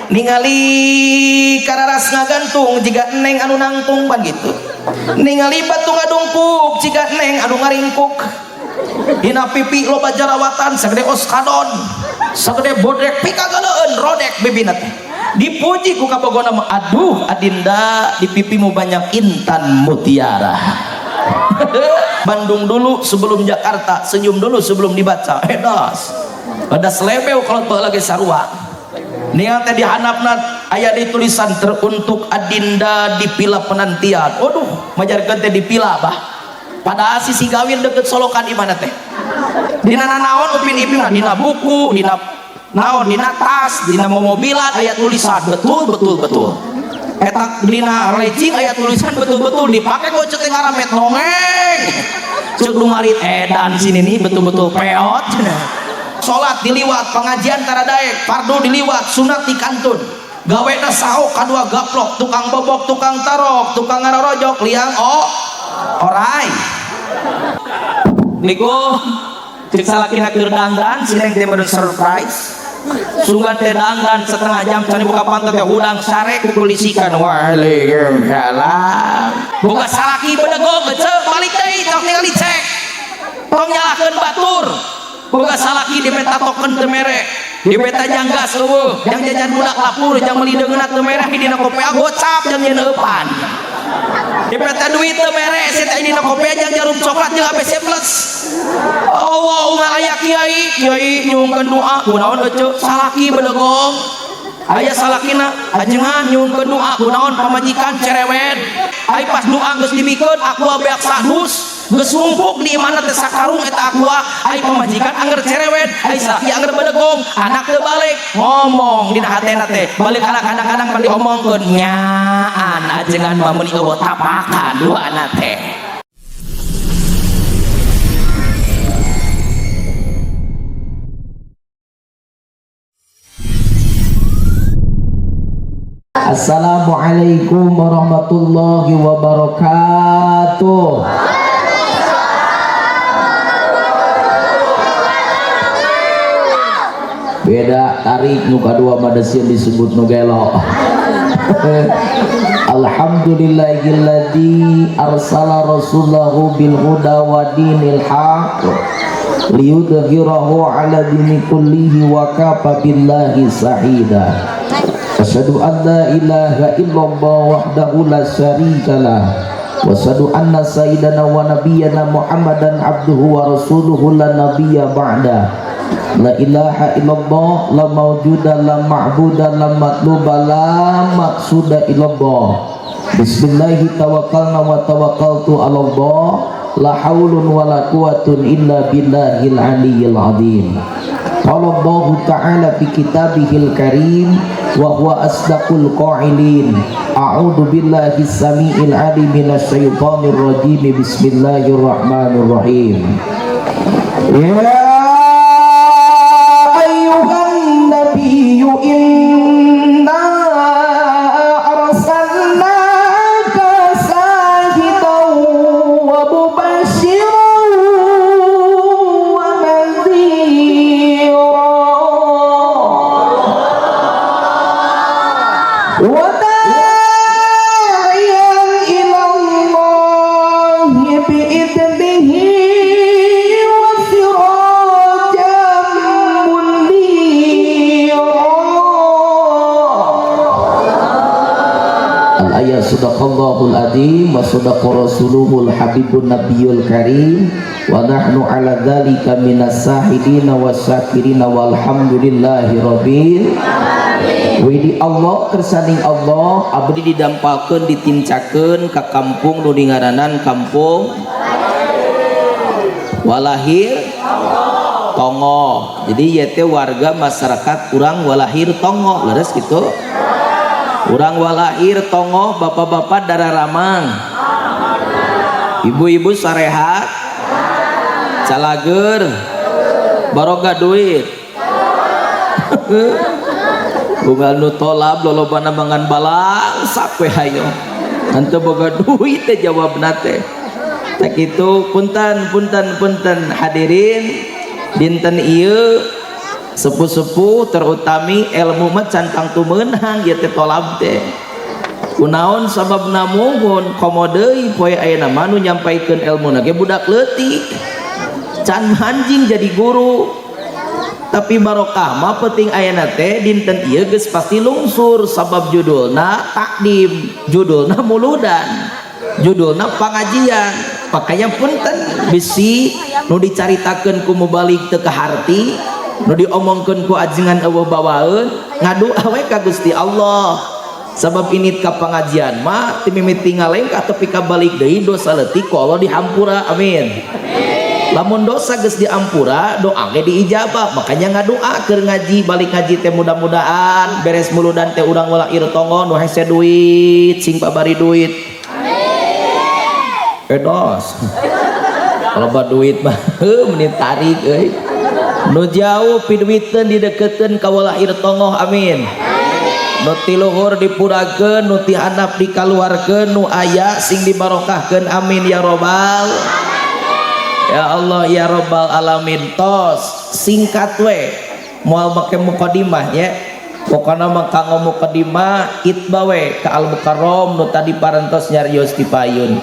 Ningali kararas ngagantung jiga neng anu nangtung pan gitu. Ningali batu ngadungkuk jiga neng anu ngaringkuk. Dina pipi loba jarawatan sagede oskadon, sagede bodrek pikagaleun rodek bibina teh. Dipuji ku kabogona mah, aduh adinda di pipimu banyak intan mutiara. Bandung dulu sebelum Jakarta, senyum dulu sebelum dibaca. Edas. Ada selebeu kalau tuh lagi sarua. Ningal teh dihandapna aya di tulisan teruntuk adinda di pila penantian. Waduh, majarkeun teh di pila bah. Padahal sisi gawin deket solokan di mana teh? Dina nanaon Upin Ipin mah dina buku, dina naon, dina tas, dina momobilan aya tulisan betul betul betul. Eta dina lecing aya tulisan betul betul dipake ku ceuk teh ngaramet nongeng. Ceuk nu ngarit edan sini nih betul-betul peot. Salat diliwat, pengajian taradaek, fardu diliwat, sunat dikantun. Gawena saok kadua gaplok, tukang bobok, tukang tarok, tukang ngarorojok, liang oh orai. Niku cek salakina keur dangdan, si neng teh meureun surprise. Sugan teh dangdan setengah jam can buka panto teh hudang sare kukulisikan. Waalaikumsalam. Boga salaki bedegong gecek balik deui tong ningali cek. Tong nyalahkeun batur. Boga salaki dipeta token teu mere. Dipeta janggas eueuh, jang jajan budak lapur, jang meuli deungeunna teu mere dina kopea gocap jang nyeun eupan. Dipeta duit teu mere, si teh dina kopea jang jarum coklat jeung ABC plus. Allah unggal aya kiai, kiai nyungkeun doa kunaon eceu salaki bedegong. Aya salakina ajengan nyungkeun doa kunaon pamajikan cerewet. Ai pas doa geus dibikeun aqua beak sadus. Geus numpuk di mana teh sakarung eta aqua, ai pamajikan anger cerewet, ai salaki anger bedegong, anak teu balik ngomong dina hatena teh. Balik anak kadang-kadang pan diomongkeun nyaan ajengan mah meuni eueuh tapakan doana teh. Assalamualaikum warahmatullahi wabarakatuh. Beda tarik nu kadua mah desieun disebut nu gelo. Alhamdulillahilladzi arsala rasulahu bil huda wa dinil haq liyudhhirahu ala dini kullihi wa kafa billahi sahida. Asyhadu an la ilaha illallah wahdahu la syarikalah wa asyhadu anna sayyidana wa nabiyyana Muhammadan abduhu wa rasuluhu la nabiyya ba'da. La ilaha illallah la mawjuda la ma'buda la matluba la maqsuda illallah. Bismillahi tawakkalna wa tawakkaltu ala Allah la haulun wa la quwwatun illa billahil aliyyil azim. Qala Allahu ta'ala fi kitabihil karim wa huwa asdaqul qailin. A'udzu billahi samiil alim minasyaitonir rajim. Bismillahirrahmanirrahim. Ya ayyuhan nabiyyu inna arsalnaka syahidan wa mubasysyiran wa nadhira wa da'iyan ila Allahi bi'idnihi wa sirajan munira. Al-ayat sadaqallahul azim wa sadaqa rasuluhul habibun nabiyul karim wa nahnu ala dzalika minas sahidina wasyakirina walhamdulillahi rabbil alamin. Widi Allah kersaning Allah abdi didampalkeun ditincakeun ka kampung nu dingaranan kampung Walahir Tongo. Jadi ieu teh warga masyarakat urang Walahir Tongo, leres kitu. Urang Walahir Tongo, bapak-bapak darah ramang, ibu-ibu sarehat, calager, baroga duit. Unggal nu tolab lolobana mangan balang sakwe hayo. Henteu boga duit teh jawabna teh. Tak kitu punten punten punten hadirin dinten ieu Sepuh-sepuh terutami ilmu mah can tangtu meunang ieu teh tolab teh. Kunaon sababna muhun komo deui poe ayeuna mah nu nyampaikeun ilmuna ge budak leutik. Can manjing jadi guru. Tapi barokah mah penting ayeuna teh dinten ieu geus pasti lungsur sabab judulna takdim, judulna muludan, judulna pangajian. Pakaian punten bisi nu dicaritakeun ku mubalig teu kaharti, nu diomongkeun ku ajengan eueuh bawaeun, ngadu we ka Gusti Allah. Sabab ini ka pangajian mah ti mimiti ngalengkah tepi ka balik deui dosa leutik ku Allah dihampura, amin. Lamun dosa geus diampura, doa ge diijabah. Makanya ngadoa keur ngaji, balik ngaji teh mudah-mudahan beres muludan teh urang ulah ir tonggo nu hese duit, sing babari duit. Edos. Loba duit mah heuh meni tarik euy. Nu jauh piduiteun didekeutkeun ka walahir tongoh, amin. Nu ti luhur dipurakeun, nu ti handap dikaluarkeun, nu aya sing dibarokahkeun, amin ya robbal. Ya Allah ya robbal alamin. Tos singkat we moal make mukadimah nya. Pokona mah kanggo mukadimah itba we ka Al Mukarram nu tadi parantos nyarios di payun.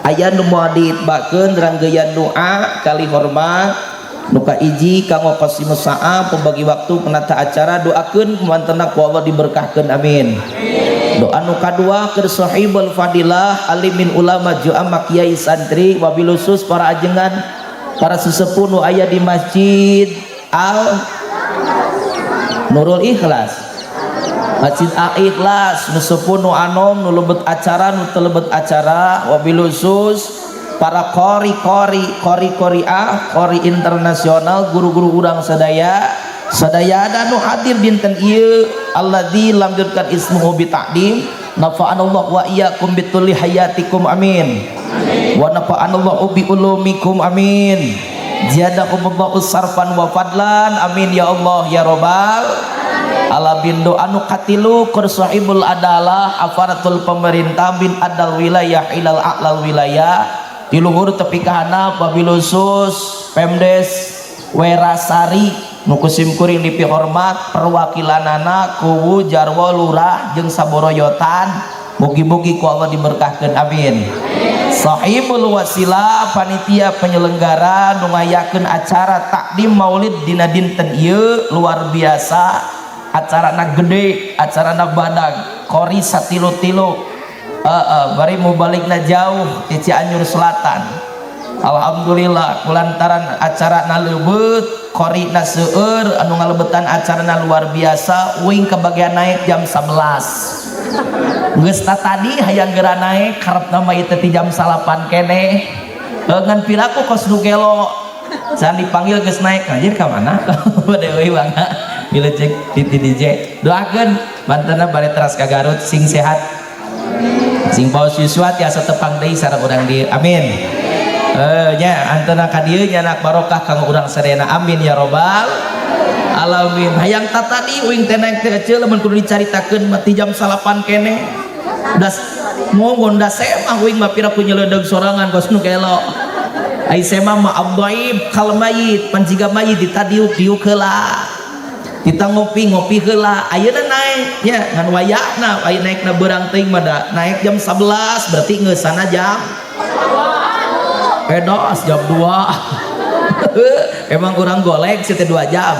Aya nu moal diitbakeun ranggeyan doa kali hormat nu kahiji kanggo Qasim Sa'a pembagi waktu penata acara, doakeun mantena ku Allah diberkahkeun, amin. Doa nu kadua keur sahibul fadilah alimin ulama juama kiai santri wabil khusus para ajengan para sesepuh nu aya di Masjid Al Nurul Ikhlas, Masjid Al Ikhlas, nu sepuh nu anom nu lebet acara nu teu lebet acara, wabil khusus para kori-kori, kori-kori A, kori internasional, guru-guru urang sadaya, sadaya ada nu hadir dinten ieu, alladzi lam yudkar ismuhu bi ta'dim, nafa'anallahu wa iyyakum bituli hayatikum, amin. Wa nafa'anallahu bi ulumikum, amin. Ziyadakumullahu sarfan wa fadlan, amin ya Allah ya robbal alamin. Doa anu katilu keur sahibul adalah aparatul pemerintah bin adal wilayah ilal a'lal wilayah di luhur tepi ka handap wabil khusus Pemdes Werasari nu kusim kuring dipihormat perwakilanana kuwu jarwo lurah jeung saboroyotan, mugi-mugi ku Allah diberkahkeun, amin. Sahibul wasilah panitia penyelenggara nu ngayakeun acara takdim maulid dina dinten ieu luar biasa, acarana gede, acarana badag, kori satilu-tilu. Bari mubaligna jauh di Cianjur Selatan. Alhamdulillah kulantaran acarana leubeut, korina seueur anu ngalebetan acarana luar biasa, uing kebagian naik jam 11. Geus tadi hayang geura naik karepna mah ieu teh ti jam 9 keneh. Ngan piraku kos nu gelo. Can dipanggil geus naik, anjir ka mana? Bade euy bangga. Bila cek di DJ. Doakeun mantena bade teras ka Garut sing sehat. Sing paos yuswa tiasa tepang deui sareng urang dieu. Amin. Nya antena ka dieu nyanak barokah kanggo urang sadayana, amin ya robbal alamin. Hayang tatadi uing teh naik teh eceu lamun kudu dicaritakeun mah ti jam 9 keneh. Das monggo da semah uing mah pira ku nyeleudeg sorangan kos nu gelo. Ai semah mah abdaib kal mayit pan jiga mayit ditadiuk diuk heula. Kita ngopi ngopi heula ayeuna naik nya ngan wayahna aya naikna beurang teuing mah da naik jam 11 berarti ngeusana jam edos jam 2. Emang kurang golek sih teh 2 jam.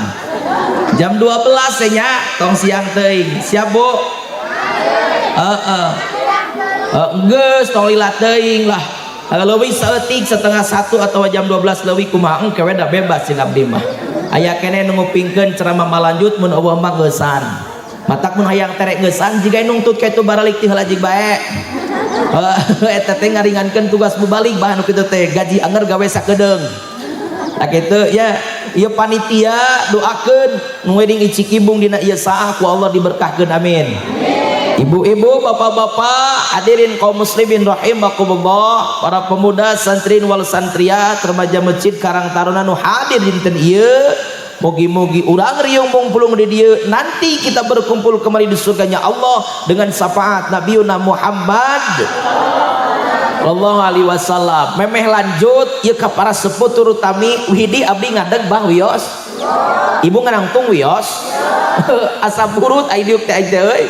Jam 12 nya tong siang teuing. Siap Bu? Heeh. Geus tong lila teuing lah. Leuwih saeutik 12:30 atau jam 12 leuwih kumaha engke we da bebas jeung abdi mah. Aya keneh nu ngupingkeun ceramah malanjut mun eueuh mah geusan. Matak mun hayang terek geusan jiga nungtut ka itu baralik ti heula jig bae. Eta teh ngaringankeun tugas mubalig bahan nu kitu teh gaji anger gawe sakedeung. Tah kitu ya, ieu panitia doakeun nu weding icikibung dina ieu saah ku Allah diberkahkeun, amin. Ibu-ibu, bapak-bapak, hadirin kaum muslimin rahimakumullah, para pemuda santrin wal santriat, remaja masjid Karang Taruna nu hadir dinten ieu, mugi-mugi urang riung mungpulung di dieu nanti kita berkumpul kembali di surganya Allah dengan syafaat Nabiuna Muhammad sallallahu alaihi wasallam. Memeh lanjut ieu ka para sepuh turutami widi abdi ngadeg bah wios. Ibu nganangtung wios. Asa burut ai diuk teh aing teh euy.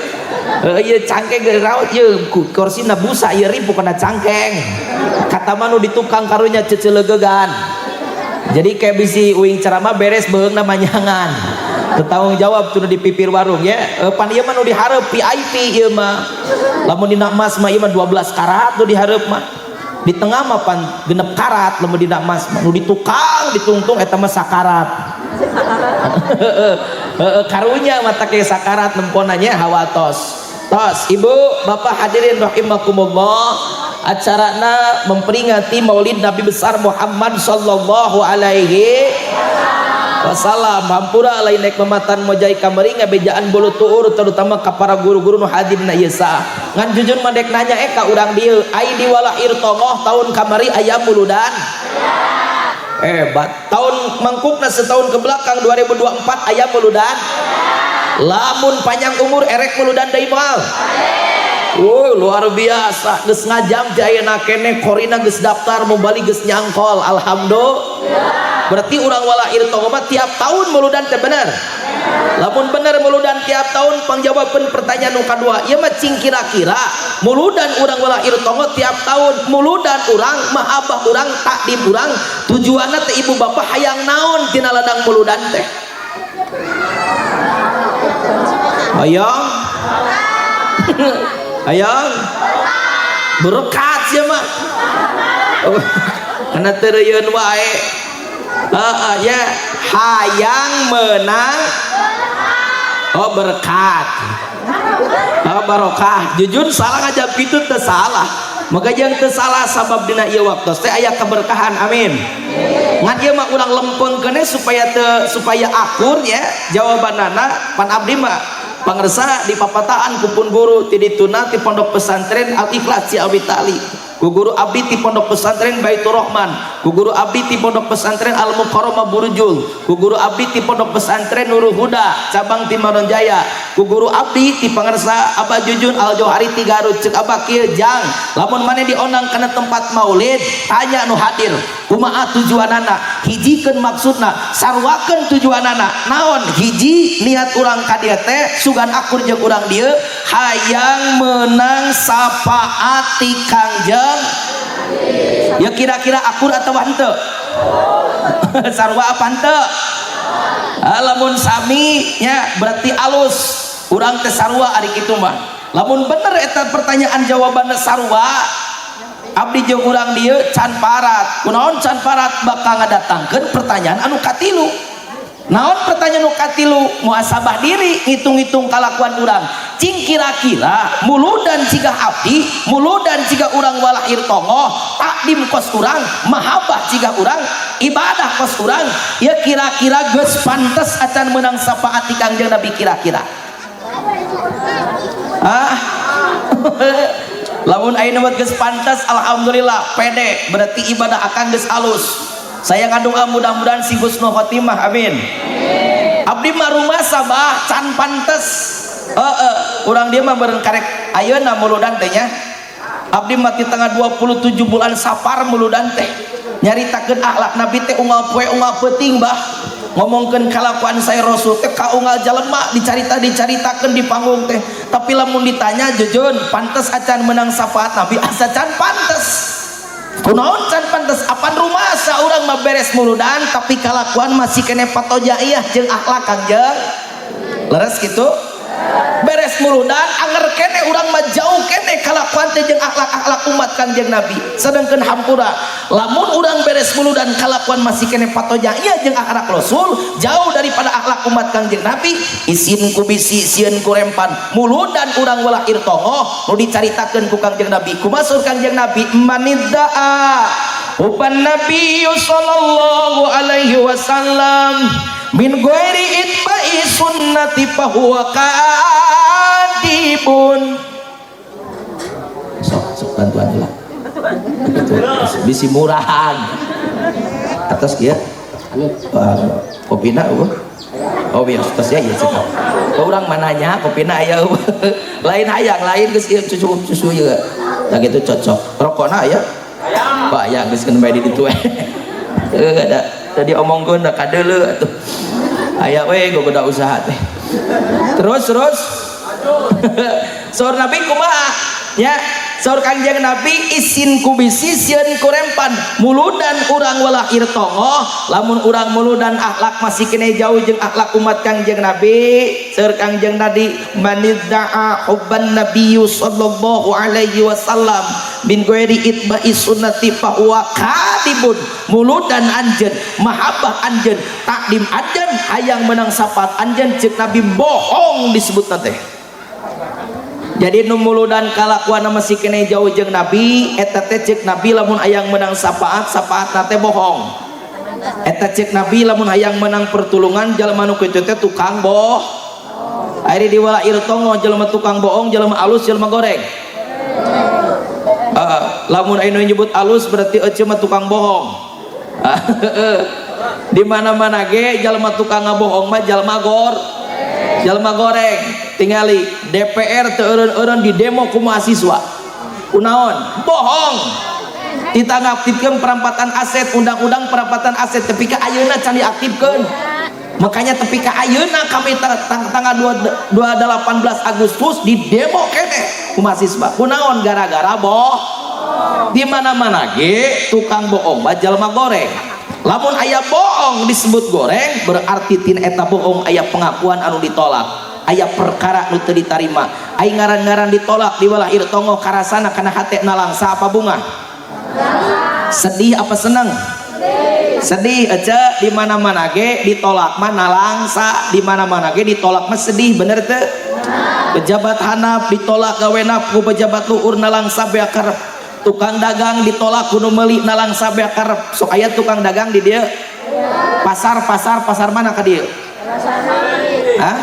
Ieu cangkeng geus raot ieu kursina busa ieu ripuh kana cangkeng. Kata mah nu di tukang karunya cecelegegan. Jadi kayak bisi uing ceramah beres beheungna manyangan. Teu tanggung jawab tuh di pipir warung ya. Pan ieu mah nu dihareup VIP ieu mah. Lamun dina emas mah ieu mah 12 karat nu dihareup mah. Di tengah mah pan 6 karat lamun dina emas mah. Nu di tukang ditungtung eta mah sakarat. Karunya mata ke sakarat nemponanya hawa tos. Tos, ibu, bapak hadirin rahimakumullah, acarana memperingati Maulid Nabi besar Muhammad sallallahu alaihi wasallam. Hampura lain naik mematan mojai kamari ngabejaan bulu tuur terutama ka para guru-guru nu hadir na ieu saah. Ngan jujur mah dek nanya ka urang dieu, ai di Walahir Tongoh tahun kamari aya muludan? Hebat. Tahun mangkukna setahun ke belakang 2024 aya muludan? Lamun panjang umur erek muludan deui moal. Wuh, luar biasa. Geus ngajam ti ayeuna keneh korina geus daftar mau balik geus nyangkol. Alhamdulillah. Berarti urang Walahir Tongoh mah tiap tahun muludan teh bener. Lamun bener muludan tiap tahun pangjawabeun pertanyaan nu kadua. Ieu mah cing kira-kira muludan urang Walahir Tongoh tiap tahun muludan urang mahabbah urang takdim urang tujuanna teh ibu bapak hayang naon tina ladang muludan teh. Hayang hayang berkat sia mah. Kana teu reuyeun wae. Heeh ya, hayang menang oh berkat. Oh barokah. Jujur salah ngajab kitu teu salah. Maka jeung teu salah sabab dina ieu waktu teh aya keberkahan. Amin. Ngan ieu mah urang lempengkeun supaya teu supaya akur ya jawabanana pan abdi mah pangersa di papataan kupun guru ti dituna ti pondok pesantren Al Ikhlas Ciawitali, ku guru abdi ti pondok pesantren Baitur Rahman, ku guru abdi ti pondok pesantren Al Mukarramah Burujul, ku guru abdi ti pondok pesantren Nurul Huda cabang Timaron Jaya, ku guru abdi ti pangersa Abah Jujun Al Johari ti Garut. Ceuk Abah kieu jang lamun maneh diondang kana tempat maulid tanya nu hadir kumaha tujuanana, hijikeun maksudna, sarwakeun tujuanana naon. Hiji niat urang ka dieu teh sugan akur jeung urang dieu hayang menang syafaat ti Kangjeng. Ya kira-kira akur atau henteu? Sarwa apa henteu? Lamun sami nya berarti alus urang teh sarwa ari kitu mah. Lamun bener eta pertanyaan jawabanna sarwa abdi jeung urang dieu can parat. Kunaon can parat? Bakal ngadatangkeun pertanyaan anu katilu. Naon pertanyaan nu katilu? Muhasabah diri, ngitung-ngitung kalakuan urang. Cing kira-kira muludan ciga abdi, muludan ciga urang Walahir Tongoh, takdim kos urang, mahabbah ciga urang, ibadah kos urang, ya kira-kira geus pantes acan menang syafaat ti Kangjeng Nabi kira-kira. Ah. Lamun ayeuna mah geus pantes alhamdulillah pede berarti ibadah akan geus halus. Saya ngadoa mudah-mudahan sing husnul khotimah, amin. Abdi mah rumasa bah can pantes. Heeh, urang dieu mah beureun karek ayeuna muludan teh nya. Abdi mah ti tanggal 27 bulan Safar muludan teh. Nyaritakeun akhlak Nabi teh unggal poe unggal peuting bah. Ngomongkeun kalakuan saya Rasul teh ka unggal jelema dicarita-dicaritakeun di panggung teh. Tapi lamun ditanya jujur pantes acan menang syafaat Nabi asa can pantes. Kunaon can pantes? Apan rumasa urang mah beres muludan tapi kalakuan masih kene patojaiyah jeung akhlak Kangjeng. Leres kitu? Beres muludan anger kene urang mah jauh kene kalakuan teh jeung akhlak-akhlak umat Kangjeng Nabi. Sedangkeun hampura lamun urang beres muludan kalakuan masih kene patojaiyah jeung akhlak Rasul jauh daripada akhlak umat Kangjeng Nabi, isin ku bisi sieun ku rempan. Muludan urang Walahir Tongoh nu dicaritakeun ku Kangjeng Nabi. Kumaha saur Kangjeng Nabi? Manidda'a upan Nabi sallallahu alaihi wasallam min ghairi itba'i sunnati fahuwa kadibun. Sok sok bantuan lah. Bisi murahan. Atas kieu. Kopina eueuh. Oh biasa atas ya ieu cekap. Urang mananya kopina aya eueuh. Lain hayang lain geus ieu susu susu ieu. Nah gitu cocok. Rokona aya? Pak aya geus keun bae di ditu we. Heuh da tadi omongkeun da kadeuleu atuh. Aya we gogoda usaha teh. Terus terus. Saur Nabi kumaha? Ya, saur Kangjeng Nabi isin ku bisi sieun ku rempan, muludan urang walahir tongoh, lamun urang muludan akhlak masih kene jauh jeung akhlak umat Kangjeng Nabi. Saur Kangjeng Nabi manidda'a hubban nabiyyu sallallahu alaihi wasallam min ghairi itba'i sunnati fa huwa kadibun. Muludan anjeun, mahabbah anjeun, takdim anjeun, hayang menang syafaat anjeun, ceuk Nabi bohong disebutna teh. Jadi nu muludan kalakuan masih kene jauh jeung Nabi eta teh ceuk Nabi lamun hayang menang syafaat, syafaatna teh bohong. Eta ceuk Nabi lamun hayang menang pertulungan jalma nu kitu teh tukang boh. Ari di walair tongo jelema tukang bohong, jelema alus, jelema goreng. Lamun aya nu nyebut alus berarti ece mah tukang bohong. Di mana-mana ge jalma tukang ngabohong mah jalma gor. Jalma goreng. Tingali DPR teu eureun-eureun di demo ku mahasiswa. Kunaon? Bohong. Ditangaktifkeun perampatan aset, undang-undang perampatan aset tepi ka ayeuna can diaktifkeun. Makanya tepi ka ayeuna kami tanggal 18 Agustus di demo kene ku mahasiswa. Kunaon? Gara-gara boh. Di mana-mana ge tukang bohong mah jalma goreng. Lamun aya bohong disebut goreng berarti tina eta bohong aya pengakuan anu ditolak, aya perkara nu teu ditarima. Ai ngaran-ngaran ditolak di walahir tongoh karasana kana hate nalangsa apa bunga? Sedih apa seneng? Sedih. Ece di mana-mana ge ditolak mah nalangsa, di mana-mana ge ditolak mah sedih, bener teu? Pejabat handap ditolak gawena ku pejabat luhur nalangsa beak karep. Tukang dagang ditolak ku nu meuli nalangsa beak karep. Sok aya tukang dagang di dieu? Pasar, pasar, pasar mana ka dieu? Hah?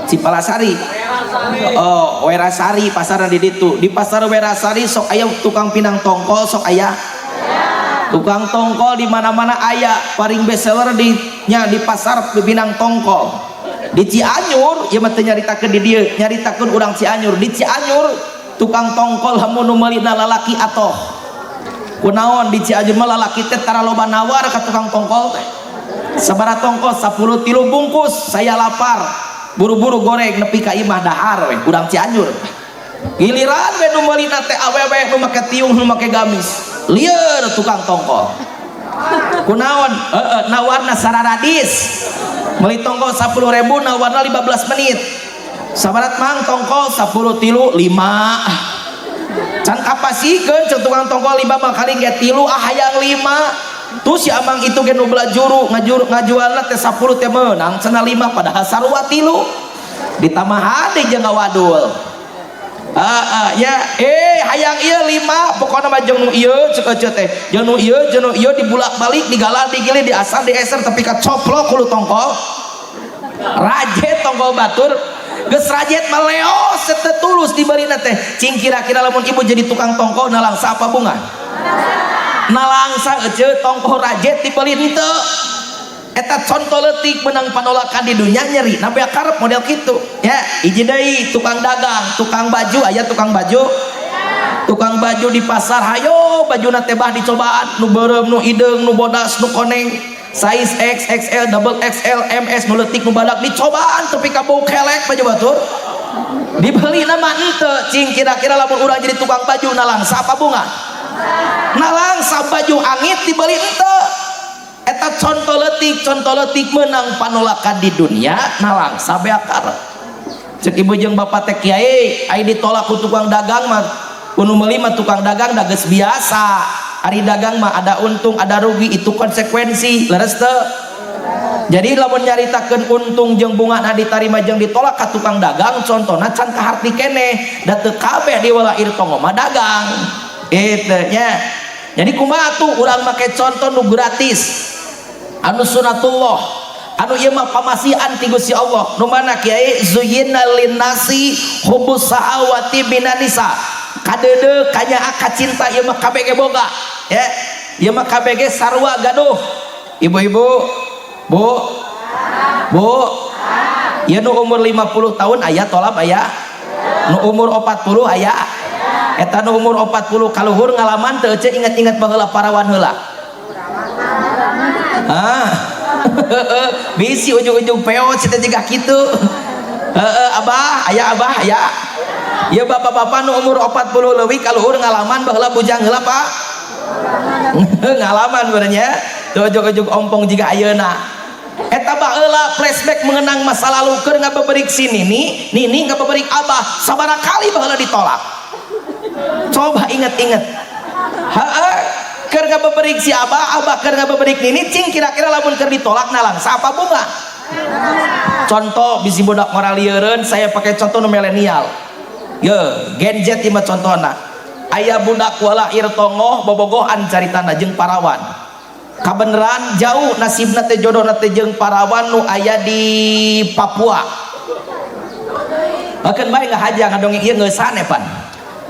Cipalasari. Oh, Werasari pasar di ditu. Di pasar Werasari sok aya tukang pinang tongkol, sok aya. Tukang tongkol di mana-mana aya, paling bestseller di nya di pasar pinang tongkol. Di Cianjur, ieu mah teu nyaritakeun di dieu, nyaritakeun urang Cianjur. Di Cianjur tukang tongkol lamun nu meulina lalaki atoh. Kunaon di Cianjur mah lalaki teh tara loba nawar ka tukang tongkol teh. Sabaraha tongkol 10 tilu bungkus, saya lapar. Buru-buru goreng nepi ka imah dahar we urang Cianjur. Giliran we nu meulina teh awewe nu make tiung nu make gamis. Lieur tukang tongkol. Kunaon? Heeh, nawarna sararadis. Meuli tongkol 10.000 nawarna 15 menit. Sabarat mang tongkol 10 tilu 5. Can kapasikeun ceuk tukang tongkol 5 mah kali ge tilu ah hayang 5. Tuh si amang itu ge nu belajuru ngajuru ngajualna teh 10 teh meunang cenah 5 padahal sarua tilu. Ditamahan deui jeung ngawadul. Ya, hayang ieu 5 pokona mah jeung nu ieu ceuk ece teh. Jeung nu ieu, jeung nu ieu dibulak-balik, digalah, digilih, diasah, dieser tapi kacoplok hulu tongkol. Rajet tongkol batur. Geus rajet mah leos teu tulus dibeurina teh. Cing kira-kira lamun ibu jadi tukang tongkol nalangsa apa bunga? Nalangsa ece tongkol rajet dibeli henteu. Eta contoh leutik menang panolakan di dunia nyeri nabi karep model kitu ya. Hiji deui tukang dagang, tukang baju, aya tukang baju, tukang baju di pasar hayo bajuna teh bah dicobaan nu beureum nu hideung nu bodas nu koneng size X, XL, double XL, MS nu leutik nu badak dicobaan tepi ka bau kelek baju batur dibeli nama henteu. Cing kira-kira lamun urang jadi tukang baju nalangsa apa bunga? Nalangsa baju angit dibeli henteu. Eta contoh leutik, contoh leutik menang panolakan di dunia nalangsa beak karep. Cek ibu jeung bapak teh kiai ai ditolak ku tukang dagang mah kudu meuli mah tukang dagang da geus biasa. Ari dagang mah ada untung ada rugi itu konsekuensi, leres teu? Jadi lamun nyaritakeun untung jeung bunga na ditarima jeung ditolak ka tukang dagang contohna can kaharti keneh da teu kabeh di walair tongo mah dagang. Itu nya. Jadi kumaha tuh urang make contoh nu gratis anu sunatullah anu ieu mah pamasihan ti Gusti Allah. Nu mana kiai? Zuyyina linnasi hubbus sahawati minan nisa. Kadeudeuh kanyaah kacinta ieu mah kabeh ge boga ya. Ieu mah kabeh ge sarua gaduh. Ibu-ibu, Bu, Bu, ieu nu umur 50 tahun aya tolap aya, nu umur 40 aya. Eta nu umur 40 kaluhur ngalaman teu ece ingat-ingat baheula parawan heula. Ah. Bisi ujung-ujung peot kita juga kitu. Heeh, abah, aya abah, aya. Ya bapak-bapak nu umur 40 leuwih kaluhur ngalaman baheula bujang heula, Pak. Ngalaman benernya. Tuh ujug-ujug ompong jiga ayeuna. Eta baheula flashback mengenang masa lalu keur ngabeberik si Nini, Nini ngabeberik abah, sabaraha kali baheula ditolak. Coba inget-inget. Heeh, keur ngabeberik si abah, abah keur ngabeberik Nini, cing kira-kira lamun keur ditolak nalangsa apa bunga? Contoh bisi budak ngoralieureun, saya pakai contoh nu milenial. Ye, Gen Z ieu mah contohna. Aya budak Walair Tongoh bobogohan caritana jeung parawan. Kabeneran jauh nasibna teh, jodohna teh jeung parawan nu aya di Papua. Bahkan bae ngahaja ngadongeng ieu ngeusan pan.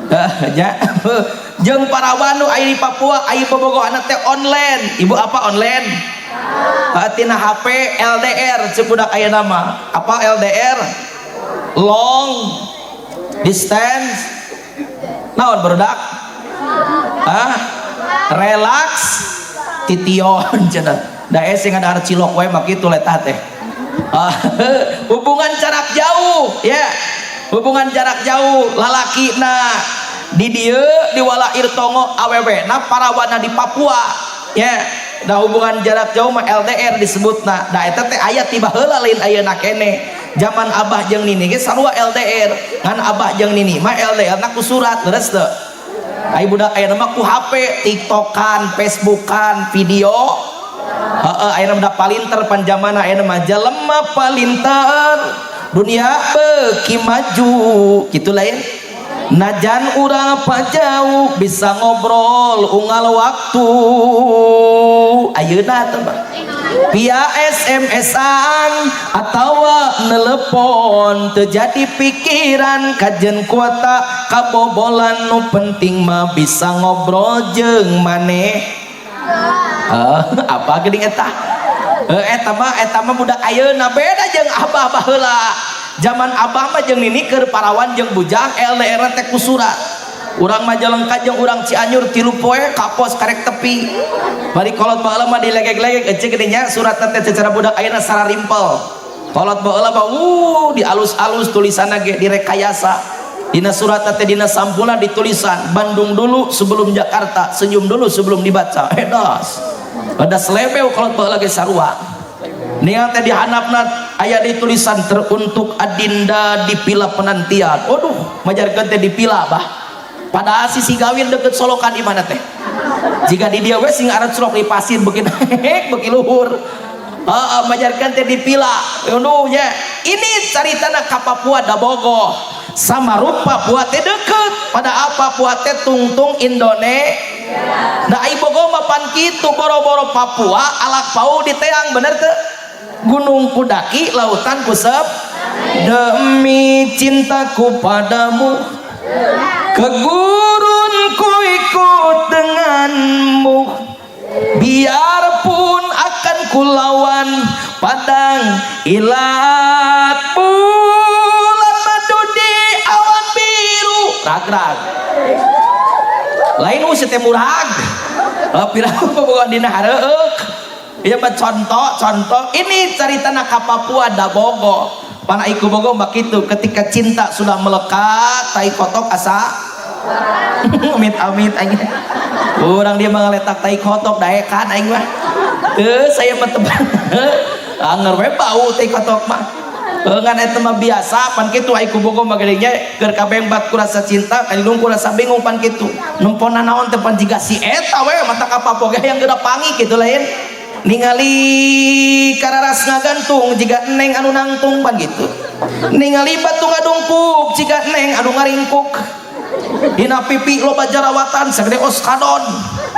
Heh, nya. Jeung parawan nu aya di Papua, aya bobogohanna teh online. Ibu apa online? Tina HP LDR ceuk budak aya nama. Apa LDR? Long distance. Naon barudak? Ah, relax tition cenah. Da sing ada cilok wae mah kitu letah teh. Ah, hubungan jarak jauh ya. Hubungan jarak jauh lalaki na di dieu di Walair Tongo, awewe na parawana di Papua ya. Da hubungan jarak jauh mah LDR disebutna. Da eta teh aya ti baheula, lain ayeuna kene. Zaman abah jeung nini ge sarua LDR, ngan abah jeung nini mah LDR na ku surat, leres teu? Ai budak ayeuna mah ku HP, TikTokan, Facebookan, video. Heeh, ayeuna budak palinter pan zamana ayeuna mah, jelema palinter, dunia beuki maju kitu lain. Najan urang jauh bisa ngobrol unggal waktu ayeuna teh mah via SMS-an atau nelepon, terjadi pikiran kajen kuota kabobolan, nu penting mah bisa ngobrol jeung maneh. Apa geuning eta? Eta mah budak ayeuna, beda jeung abah baheula. Zaman abah mah jeung nini keur parawan jeung bujang, LDR teh ku surat. Urang Majalengka jeung urang Cianjur 3 poe ka pos karek tepi. Bari kolot baheula mah dilegek-legek ece geuning nya, suratna teh secara budak ayeuna sararimpel. Kolot baheula mah dialus-alus tulisanna ge, direkayasa. Dina surat teh, dina sampulna ditulisan Bandung dulu sebelum Jakarta, senyum dulu sebelum dibaca. Edas. Pada selebeu kolot baheula ge sarua. Ningal teh di handapna aya di tulisan teruntuk Adinda di pila penantian. Waduh, majarkeun teh di pila bah. Padahal sisi gawin deket Solokan di mana teh. Jika di dia we sing arat surok di pasir beuki naik beuki luhur. Heeh, majarkeun teh di pila. Aduh ya. Ini caritana ka Papua da bogoh. Sama rupa Papua teh deket. Pada apa Papua teh tungtung Indonesia. Nah, ai bogoh mah pan kitu, boro-boro Papua alak pau di teang, bener teu? Gunung kudaki, lautan kusep, demi cintaku padamu ke gurun ku ikut denganmu, biarpun akan kulawan padang ilat, bulan madu di awan biru. Ragrag lain usah teh murag. Oh, piraku bobogohan dina hareueuk. Ieu mah contoh, contoh. Ini caritana ka Papua da bogo. Pana iku bogo mah kitu, ketika cinta sudah melekat, tai kotok asa amit amit aing. Urang dia mah ngaletak tai kotok daekan aing mah. Teu, saya mah tebang. Anger we bau tai kotok mah. Ngan eta mah biasa pan kitu ai ku bogo mah geuning nya, keur kabengbat ku rasa cinta, kalilung ku rasa bingung pan kitu. Nempona naon teh pan jiga si eta we mata ka Papua ge yang geura pangi kitu lain. Ningali kararas ngagantung jiga neng anu nangtung pan gitu. Ningali batu ngadungkuk jiga neng anu ngaringkuk. Dina pipi loba jarawatan sagede oskadon,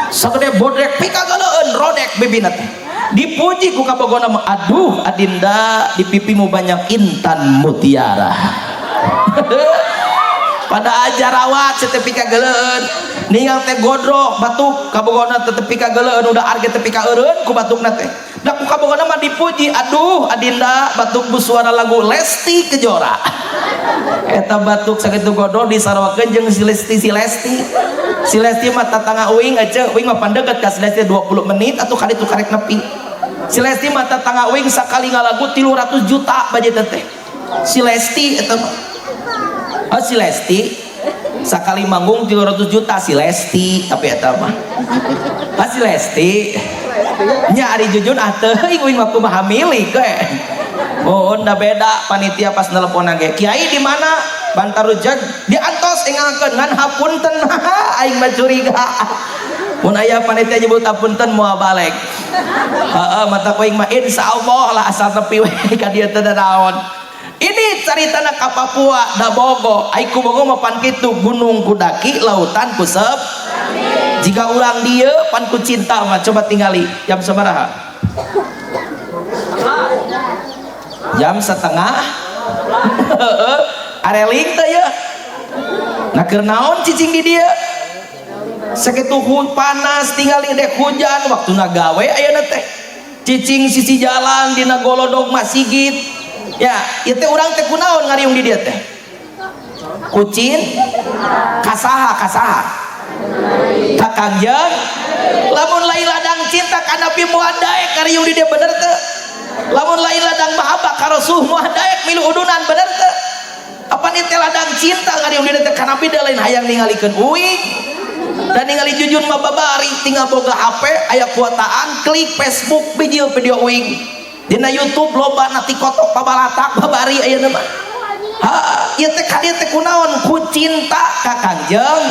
sagede bodrek, pikagaleun rodek bibina teh. Dipuji ku kabogona mah, aduh Adinda, di pipimu banyak intan mutiara. Pada ajarawat teh pikagaleun. Ningal teh godrok batuk kabogona teh pikagaleun, udah arge teh pikaeureun ku batukna teh. Da ku kabogona mah dipuji, aduh Adinda, batuk bu suara lagu Lesti Kejora. Eta batuk sakitu godrok disarawakeun jeung si Lesti, si Lesti. Si Lesti mah tatangga uing aja, uing mah pandeket ka si Lesti 20 menit atuh kali tu karek nepi. Si Lesti mah tetangga uing, sakali ngalagu 300 juta budget teh. Si Lesti eta mah. Oh, si Lesti sakali manggung 300 juta, si Lesti, tapi eta mah. Ah, si Lesti. Nya ari Jujun ah teuing, uing mah kumaha milik we. Oh, nda beda panitia pas nelpon ge. "Kiai di mana?" "Bantarujeg." "Diantos engalkeun ngan hapunten." Aing mah curiga. Mun aya panitia nyebut hapunten moal balik. Heeh, mata ku aing mah insyaallah lah, asal tepi we ka dieu teh naon. Ini caritana ka Papua da bogo. Ai ku bogo mah pan kitu, gunung ku daki, lautan ku sep. Jika urang dieu pan ku cinta mah, coba tingali jam sabaraha? Jam setengah. Heeh, areling teh ya. Nah, keur naon cicing di dieu? Sakitu panas, tinggal dek hujan, waktuna gawe ayeuna teh. Cicing sisi jalan dina golodog masjid. Ya, ieu teh urang teh kunaon ngariung di dieu teh? Kucin kasaha kasaha? Ka Kangjeng. Lamun lain ladang cinta ka Nabi moal daek ngariung di dieu, bener teu? Lamun lain ladang mahabbah ka Rasul moal daek milu udunan, bener teu? Apa nih teh ladang cinta ngariung di dieu teh ka Nabi, da lain hayang ningalikeun uing dan ningali Jujun mah babari tinggal boga HP, aya kuotaan, klik Facebook, bijil video uing dina YouTube loba, nanti kotok pabalatak babari ayeuna mah. Ha, ieu teh ka dieu teh kunaon? Ku cinta ka Kangjeng.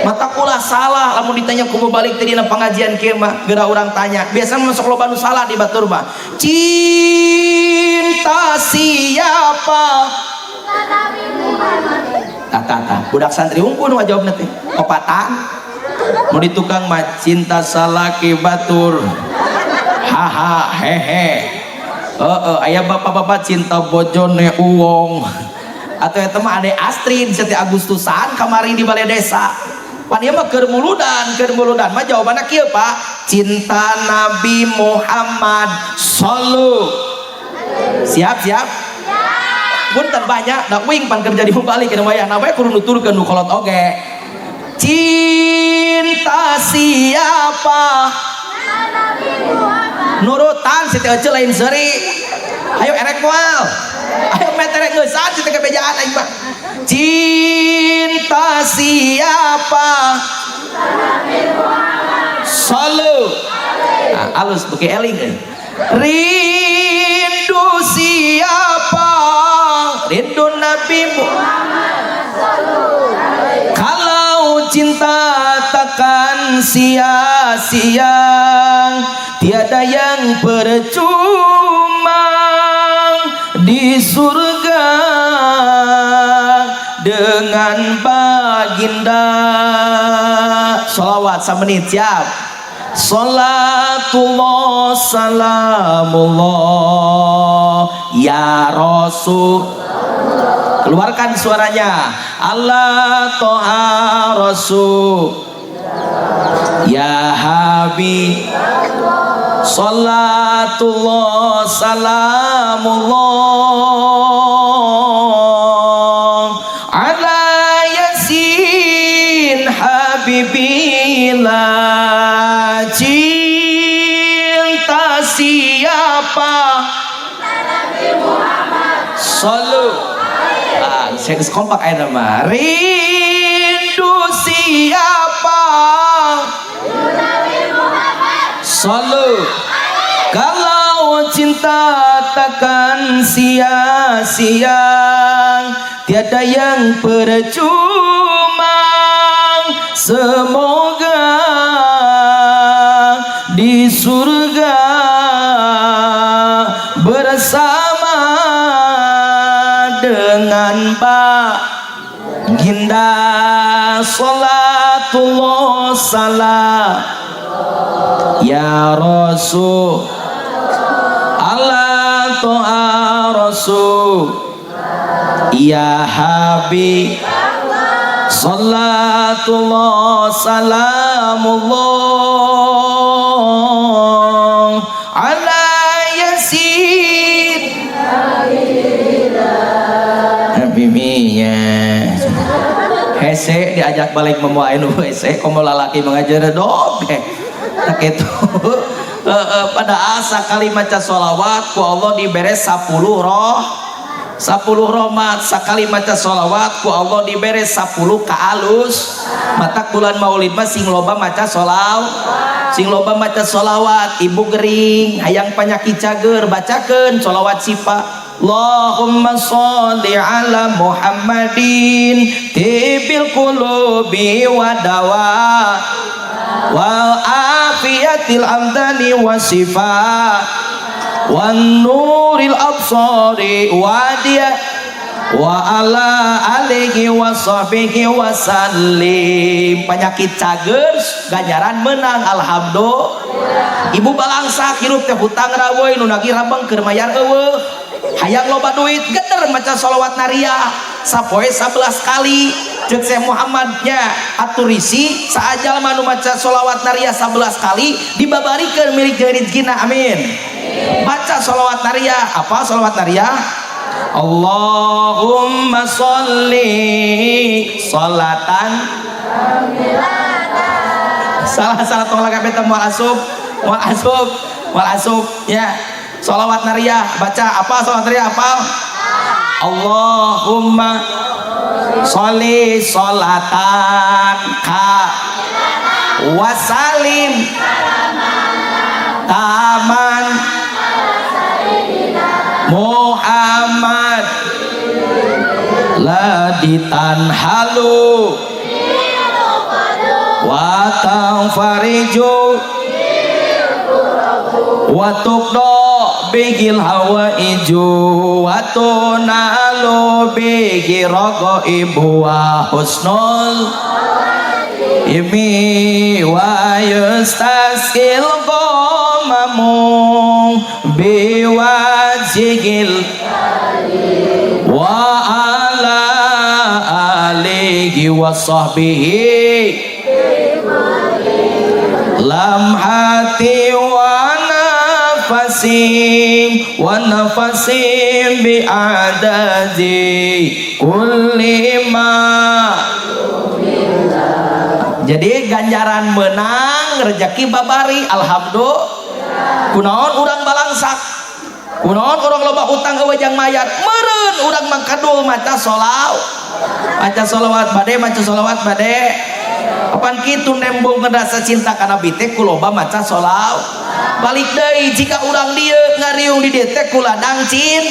Mata kula salah lamun ditanya ku balik teh dina pengajian kieu mah, geura urang tanya. Biasa masuk loba nu salah di batur mah. Cinta siapa? Tah, tah, tah. Budak santri unggul nu ngajawabna teh. Opatan. Mau di tukang mah cinta salaki batur. Haha hehe. Heeh, aya bapak-bapak cinta bojone uwong. Atau eta mah ade Astrid setiap Agustusan kamari di balai desa. Pan ieu mah keur muludan mah jawabanna kieu, Pak. Cinta Nabi Muhammad sallu. Siap, siap. Punten banyak, da uing pan kerja di mubalik kana wayahna we kudu nuturkeun nu kolot oge. Cinta siapa? Nurutan si teh ece lain seuri. Ayo erek moal. Ayo meterek geusan si teh kebejaan aing mah. Cinta siapa? Sallu. Ah, alus beuki eling euy. Rindu siapa? Rindu Nabi Muhammad. Kalau cinta takkan sia-sia, tiada yang percuma di surga dengan baginda. Salawat samenit, siap. Salatullah salamullah ya Rasul. Keluarkan suaranya. Allah toha Rasul ya Habib. Salatullah salamullah ala Yasin habibillah. Cinta siapa? Sallu. Ah, saya geus kompak ayeuna mah. Rindu siapa? Sallu. Kalau cinta takkan sia-sia, tiada yang percuma. Semoga di surga bersama dengan baginda. Salatullah salam ya Rasul Allah to'a Rasul ya Habib. Salatullah salamullah ala Yasin Habibiyah. Hese diajak balik membawa nu hese, komo lalaki mengajar dog tak itu. Pada asa kali maca sholawat ku Allah dibere 10 roh, 10 rahmat. Sakali maca sholawat ku Allah dibere 10 kaalus. Mata bulan maulid mah sing loba maca sholawat, sing loba maca sholawat. Ibu gering hayang panyakit cager, bacakeun sholawat syifa. Allahumma sholli ala Muhammadin tibil qulubi wa dawa wal afiyatil amdani wa syifa wan nuril absari wa dia wa ala alihi wa sahbihi wa sallim. Penyakit cager ganjaran menang, alhamdulillah. Ibu balangsa hirup teh hutang raweuy, nu nagih rabeng keur mayar eueuh, hayang loba duit, geder maca sholawat nariyah sapoe 11 kali. Ceuk Syekh Muhammadnya aturisi saajal manu maca sholawat nariyah 11 kali dibabarikeun milik jeung rezekina, amin. Baca sholawat nariyah. Apa sholawat nariyah? Allahumma sholli sholatan salah salah tong lagak beta moal asup, moal asup, moal asup ya. Sholawat nariyah baca apa sholawat nariyah apa? Allahumma sholli sholatan ka wasalim taman Muhammad laditan halu wa tangfariju wa tuqdo bigil hawaiju wa tunalu bihi raqaibu wa husnul imi wa yustaskil qamamu biwajhil wa ala alihi wa sahbihi lamhati wa nafasin wa nafasin bi'adadi kulli ma. Jadi ganjaran menang rezeki babari, alhamdulillah. Kunaon urang balangsak, kunaon urang loba utang eueuh jang mayar, meureun urang mangkadul maca sholawat, maca sholawat bade, maca sholawat bade. Kapan kitu nembong rasa cinta ka Nabi teh ku loba maca sholawat. Balik deui jika urang dieu ngariung di dieu teh ku ladang cin.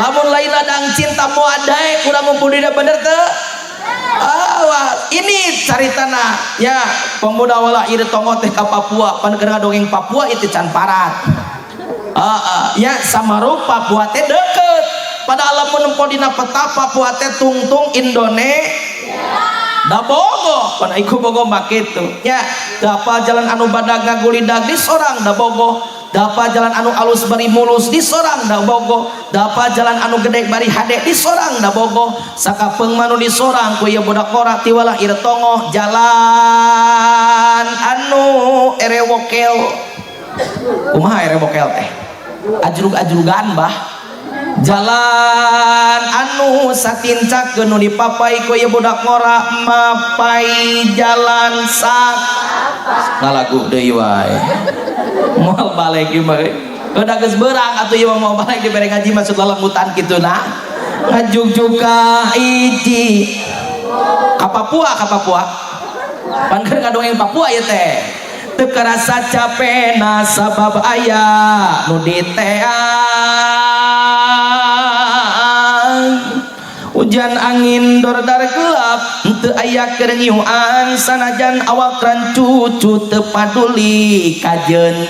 Lamun lain ladang cinta moal daek urang ngumpul di dieu, bener teu? Ah, ini caritana ya pemuda wala ieu tongo teh ka Papua, pan keur ngadongeng Papua itu can parat. Ya samaru Papua teh deket. Padahal lamun nempo dina peta Papua teh tungtung Indonesia. Da bogo, pan iku bogo mah kitu. Ya, dapa jalan anu badag ngagulidag di sorang da bogo. Dapa jalan anu alus bari mulus di sorang da bogo. Dapa jalan anu gede bari hade di sorang da bogo. Sakapeung manu di sorang ku ieu budak ngora tiwalah ieu tongoh jalan anu erewokel. Kumaha erewokel teh? Ajrug-ajrugan bah. Jalan anu satincakeun nu dipapai ku ieu budak ngora mapai jalan sak ngalagu deui wae. Moal balik ieu mah. Udah geus beurang atuh ieu mah moal balik dibere ngaji maksud lalembutan kitu nah. Ngajugjug ka hiji ka Papua, ka Papua. Pan keur ngadongeng Papua ieu teh. Teu karasa capena sabab aya nu diteang. Hujan angin dordar gelap teu aya keur ngiuan sanajan awak rancucu teu paduli kajeun.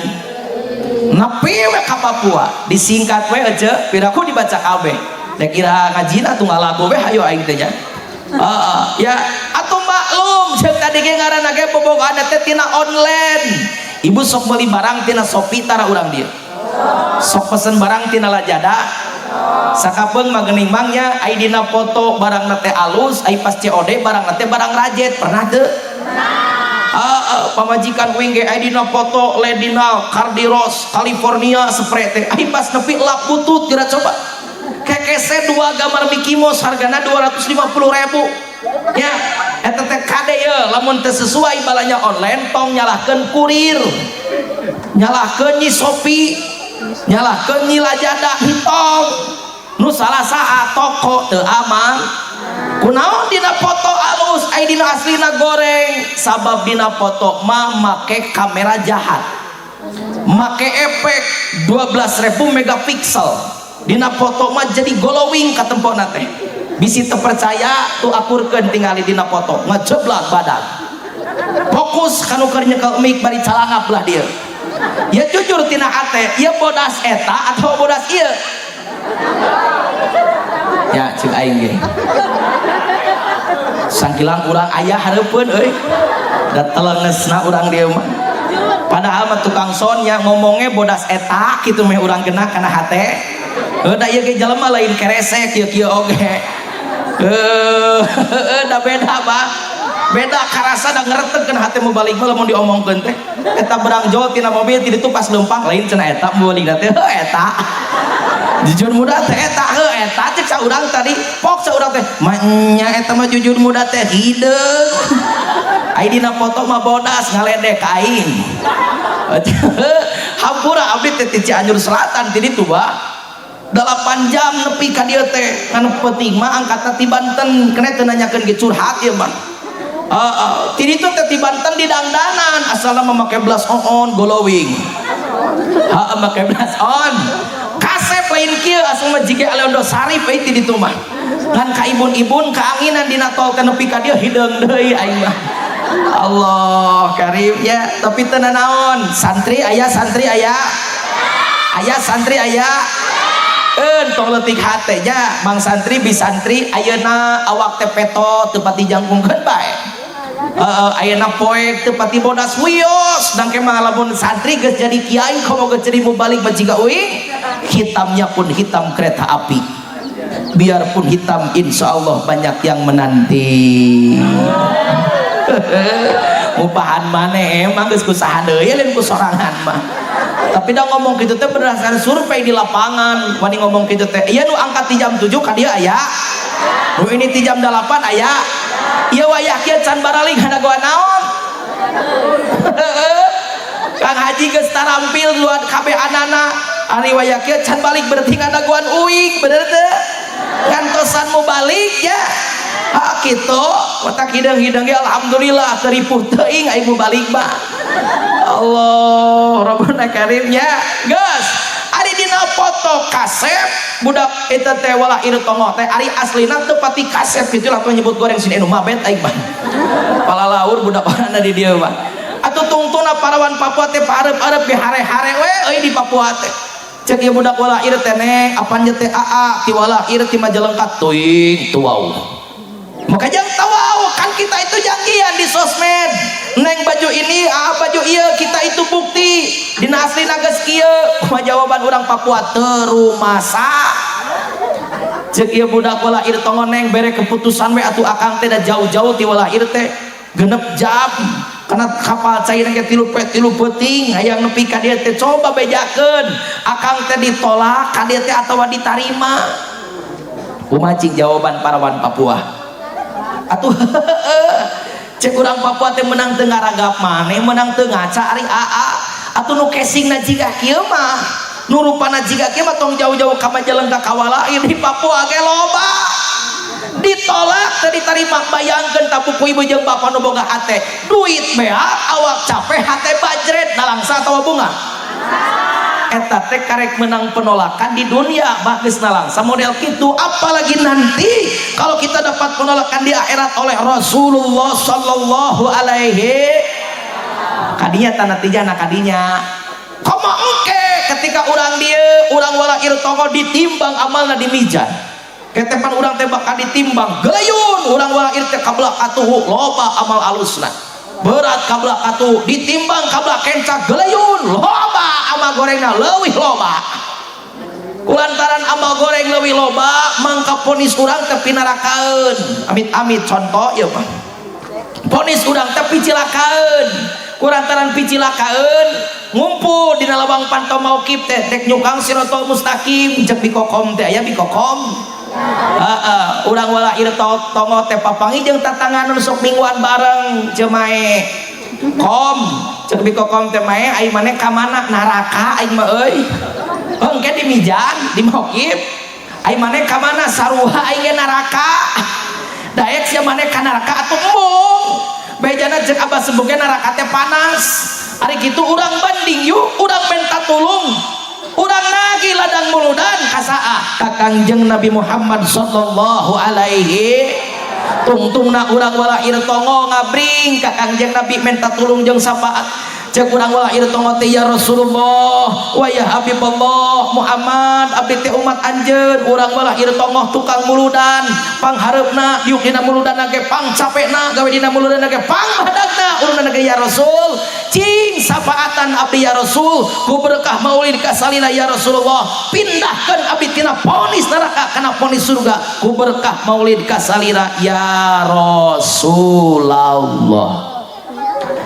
Nepi we ka Papua disingkat we aja piraku dibaca kabeh. Dek ira ngajina atuh ngalagu we hayo aing teh nya. Heeh, ya atuh maklum ceuk tadi ge ngaranna ge bobogohan teh tina online. Ibu sok meuli barang tina Shopee tara urang dieu. Sok pesen barang tina Lazada. Sakapeung mah geuning mangnya ai dina foto barangna teh alus, ai pas COD barangna teh barang rajet, pernah teu? Pamajikan uing ge ai dina foto Ledinal Cardiros California spray teh, ai pas nepi lap butut geura coba. Kekese 2 gambar Mickey Mouse hargana 250.000. Ya, eta teh kade ye lamun teu sesuai balanja online tong nyalahkeun kurir. Nyalahkeun Nyi Sopi, nyalahkeun Nyi Lajada, hitong nu salah saha? Toko teu amang. Kunaon dina foto alus, ai dina aslina goreng? Sabab dina foto mah make kamera jahat, make efek 12.000 megapiksel. Dina foto mah jadi glowing katempona teh. Bisi teu percaya, tuh akurkeun tingali dina foto, ngejeblak badan, fokus kanu keur nyekel mic bari calangap lah dia. Ya jujur tina hate ya, bodas eta atau bodas ieu ya? Cek aing ge sangkilang urang aya hareupeun euy, da telengesna urang dieu mah. Padahal mah tukang son yang ngomongnya bodas eta kitu meh urang kena kana hate. Heuh, da ieu ge jelema lain keresek kieu-kieu oge. Heuh, da beda bah, beda karasa, da ngereteg kana hate. Mubalig mah lamun diomongkeun teh eta berang jol tina mobil ti ditu pas leumpang, lain cenah eta mubalig teh. Heuh, eta jujur muda teh eta. Heuh, eta cek saurang tadi pok saurang teh nya eta mah jujur muda teh hideung, ai dina foto mah bodas ngaledek ka aing. Hampura, abdi teh ti Cianjur Selatan ti ditu bah, 8 jam nepi ka dieu teh. Ngan penting mah angkatna ti Banten, kena teu nanyakeun ge, curhat ieu mah. Ti ditu teh ti Banten di dangdanan, asalna mah make blush on glowing. Heeh, make blush on kasep, lain kieu asal mah jiga Aliondo Sarif euy ti ditu mah. Ngan ka ibun-ibun kaanginan dina tol teh, nepi ka dieu hideung deui aing mah. Allah karim ya, tapi teu nanaon. Santri aya, santri aya, aya santri aya. Entong leutik hate nya, mang santri bi santri. Ayeuna awak teh peto teu pati jangkungkeun bae. Heeh, ayeuna poek teu pati bodas, wios dangke mah. Lamun santri geus jadi kiai, komo geus jadi mubalig mah jiga uing, hitamnya pun hitam kereta api. Biarpun hitam, insya Allah banyak yang menanti. Mupahan maneh emang geus ku saha deui, lain ku sorangan mah. Tapi dah ngomong gitu teh berdasarkan survei di lapangan. Wani ngomong gitu teh, iya nu angkat di jam 7 ka dieu aya, nu ini di jam 8 aya. Iya, wayah kieu can baraling ngadagoan naon. Kang Haji geus tarampil luan kabeh anana, ari wayah kieu can balik berarti ngadagoan uing, bener teu? Ngantosan mau balik ya. Ha kitu, otak hidung-hidung ge alhamdulillah teu ripuh teuing aing mubalig mah. Allah Rabbuna Karim ya. Geus, ari dina foto kasep budak eta teh wala ieu tongoh teh, ari aslina teu pati kasep kitu lah. Nyebut goreng sini anu mabet aing mah. Palalaur budak orangna di dieu mah. Atuh tungtuna parawan Papua teh paareup-areup ge hare-hare we euy di Papua teh. Cek ieu budak wala ieu teh, neng apan teh aa ti wala ieu ti Majalengka teuing tuau. Maka jangan tahu kan kita itu janjian di sosmed, neng baju ini, ah baju iya, kita itu bukti dina asli geus kieu. Kumaha jawaban orang Papua? Terumasa. Cek ieu budak wala ieu tongon, neng bere keputusan we atuh, akang teh da jauh-jauh ti wala ieu teh 6 jam karena kapal cair ge 3 pe 3 peuting hayang nepi ka dieu teh. Coba bejakeun akang teh ditolak ka dieu teh atawa ditarima. Kumaha cing jawaban parawan Papua atuh? Cek urang Papua teh menang teu ngaragap maneh, menang teu ngaca ari aa. Atuh nu casingna jiga kieu mah, nu rupana jiga kieu mah, tong jauh-jauh ka Majalengka, kawalain di Papua ge loba. Ditolak teu diterima. Bayangkeun tapu ku ibu jeung bapak nu boga hate, duit beak, awak capek, hate bajret, nalangsa atawa bunga? Eta teh karek menang penolakan di dunia bah geus nalangsa model kitu, apalagi nanti kalau kita dapat penolakan di akhirat oleh Rasulullah sallallahu alaihi. Kadinya tanah tijana kadinya komo engke ketika urang dia urang wala ir tongo ditimbang amalna di mizan, ketepan urang teh bakal ditimbang gelayun. Urang wala ir teh kabelah katuhu loba amal alusna, berat kabelah katuhu, ditimbang kabelah kenca gelayun loba amal gorengna, leuwih loba. Kulantaran amal goreng leuwih loba, mangka ponis urang teh pinarakaeun. Amit-amit, contoh ieu mah, ponis urang teh picilakaeun. Kulantaran picilakaeun, ngumpul dina lawang panto mauqif teh dek nyukang sirotol mustaqim. Cek bikokom teh, aya bikokom. Heeh, urang wala ieu tongo teh papanggih jeung tatangan nu sok mingguan bareng. Cemae kom Cek Bi Kokom teh, "Mae, aing maneh ka mana?" "Neraka aing mah euy." Engke di mizan, di mauqif. "Aing maneh ka mana?" "Sarua, aing ge neraka." Daek sia maneh ka neraka atuh embung. Bejana cek Abah sebutnya neraka teh panas. Ari kitu urang banding yuk, urang minta tulung. Urang nagih ladang muludan ka saha? Ka Kangjeng Nabi Muhammad sallallahu alaihi. Tungtungna urang walahir tongo ngabring ka Kangjeng Nabi, minta tulung jeung syafaat. Cek urang walahir tongo teh, "Ya Rasulullah wa ya Habibullah Muhammad, abdi teh umat anjeun, urang walahir tongoh tukang muludan, panghareupna diuk dina muludan ge, pang capekna gawe dina muludan ge, pang badagna urunna ge. Ya Rasul, cing syafaatan abdi, ya Rasul, ku berkah maulid kasalila, ya Rasulullah, pindahkeun abdi tina ponis neraka kana ponis surga ku berkah maulid kasalila, ya Rasulullah."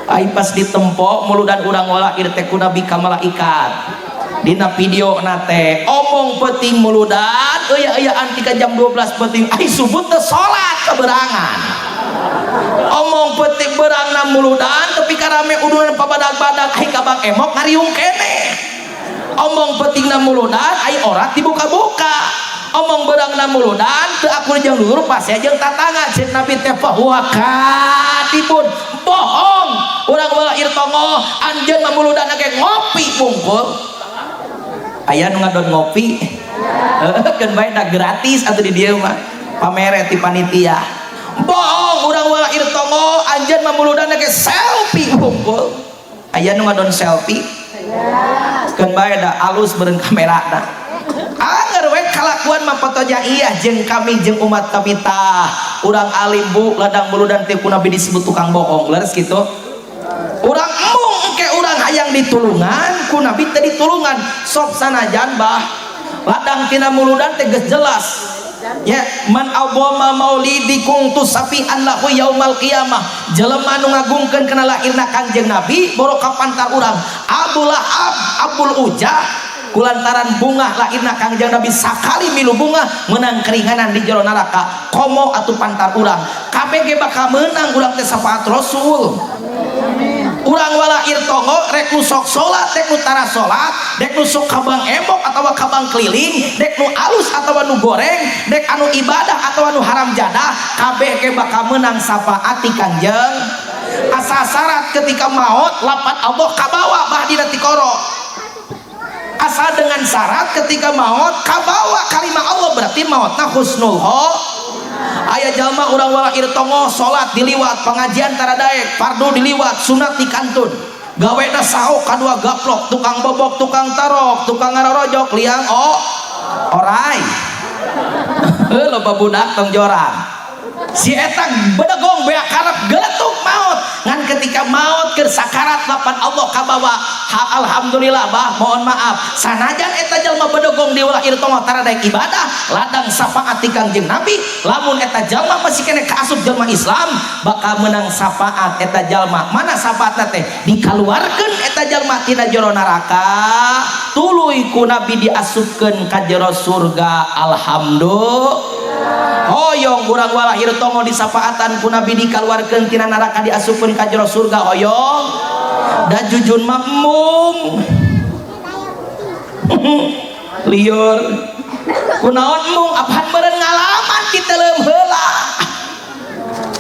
Ai pas ditempo muludan urang walahir teh ku Nabi ka malaikat dina video nate, omong penting muludan euya-euyaan tika jam 12 penting, ai subuh teh salat keberangan. Omong penting berangna muludan tapi karame udunan pabadag-badag, ai kabang emok ngariung kene. Omong pentingna muludan, ai orat dibuka-buka. Omong berangna muludan teu akur jeung dulur, pasea jeung tatangga. Cek Nabi teh, "Fahuwa kadibun," bohong. Urang walahir tongoh, anjeun mah muludan ge ngopi bungkul. Aya nu ngadon ngopi? Keun bae da gratis atuh di dieu mah, pamere ti panitia. Bohong. Urang walahir tongoh, anjeun mah muludan ge selfie bungkul. Aya nu ngadon selfie? Keun bae da alus beureun kamerana. Anger we kalakuan mah iya jeung kami, jeung umat kami. Tah, urang alim, Bu, ladang muludan teh ku Nabi disebut tukang bohong. Leres kitu? Urang embung, engke urang hayang ditulungan ku Nabi teh ditulungan. Sok sanajan, Bah, ladang tina muludan teh geus jelas ya, man azama maulidi kuntu syafi'an lahu yaumal qiyamah. Jelema nu ngagungkeun kana lahirna Kangjeng Nabi, boro ka pantar urang. Abu Lahab, Abul Ujah, kulantaran bungah lahirna Kangjeng Nabi, sakali milu bungah menang keringanan di jero neraka. Komo atuh pantar urang, kabeh ge bakal menang urang teh syafaat Rasul. Urang walahir tongo, rek nu sok salat, rek nu tara salat, rek nu sok kabang emok atawa kabang keliling, rek nu alus atawa nu goreng, rek anu ibadah atawa nu haram jadah, kabeh ge bakal menang syafaat ti Kangjeng, asal syarat ketika maut lapat Allah kabawa, bah, dina tikoro. Asal dengan syarat ketika maut kabawa kalimah Allah, berarti mautna husnul ho. Aya jalma urang walahir tongoh, salat diliwat, pengajian tara daek, fardu diliwat, sunat dikantun, gawena saok kadua gaplok, tukang bobok, tukang tarok, tukang ngarorojok liang, oh orai. Heuh, loba budak tong jorang. Si eta bedegong beak karep geletuk maut, ngan ketika maut keur sakarat lapan Allah kabawa. Ha, alhamdulillah, Bah, mohon maaf, sanajan eta jalma bedegong di ulah ieu tongoh, tara daek ibadah, ladang syafaat ti Kangjeng Nabi, lamun eta jalma masih kene kaasup jalma Islam, bakal menang syafaat eta jalma. Mana syafaatna teh? Dikaluarkeun eta jalma tina jero neraka, tuluy ku Nabi diasupkeun ka jero surga. Alhamdulillah. Hoyong urang walahir tongo disafaatan ku Nabi, dikaluarkeun tina neraka, diasupkeun ka jero surga? Hoyong? Da jujun mah embung liur. Kunaon embung? Apaan meureun ngalaman diteleum heula.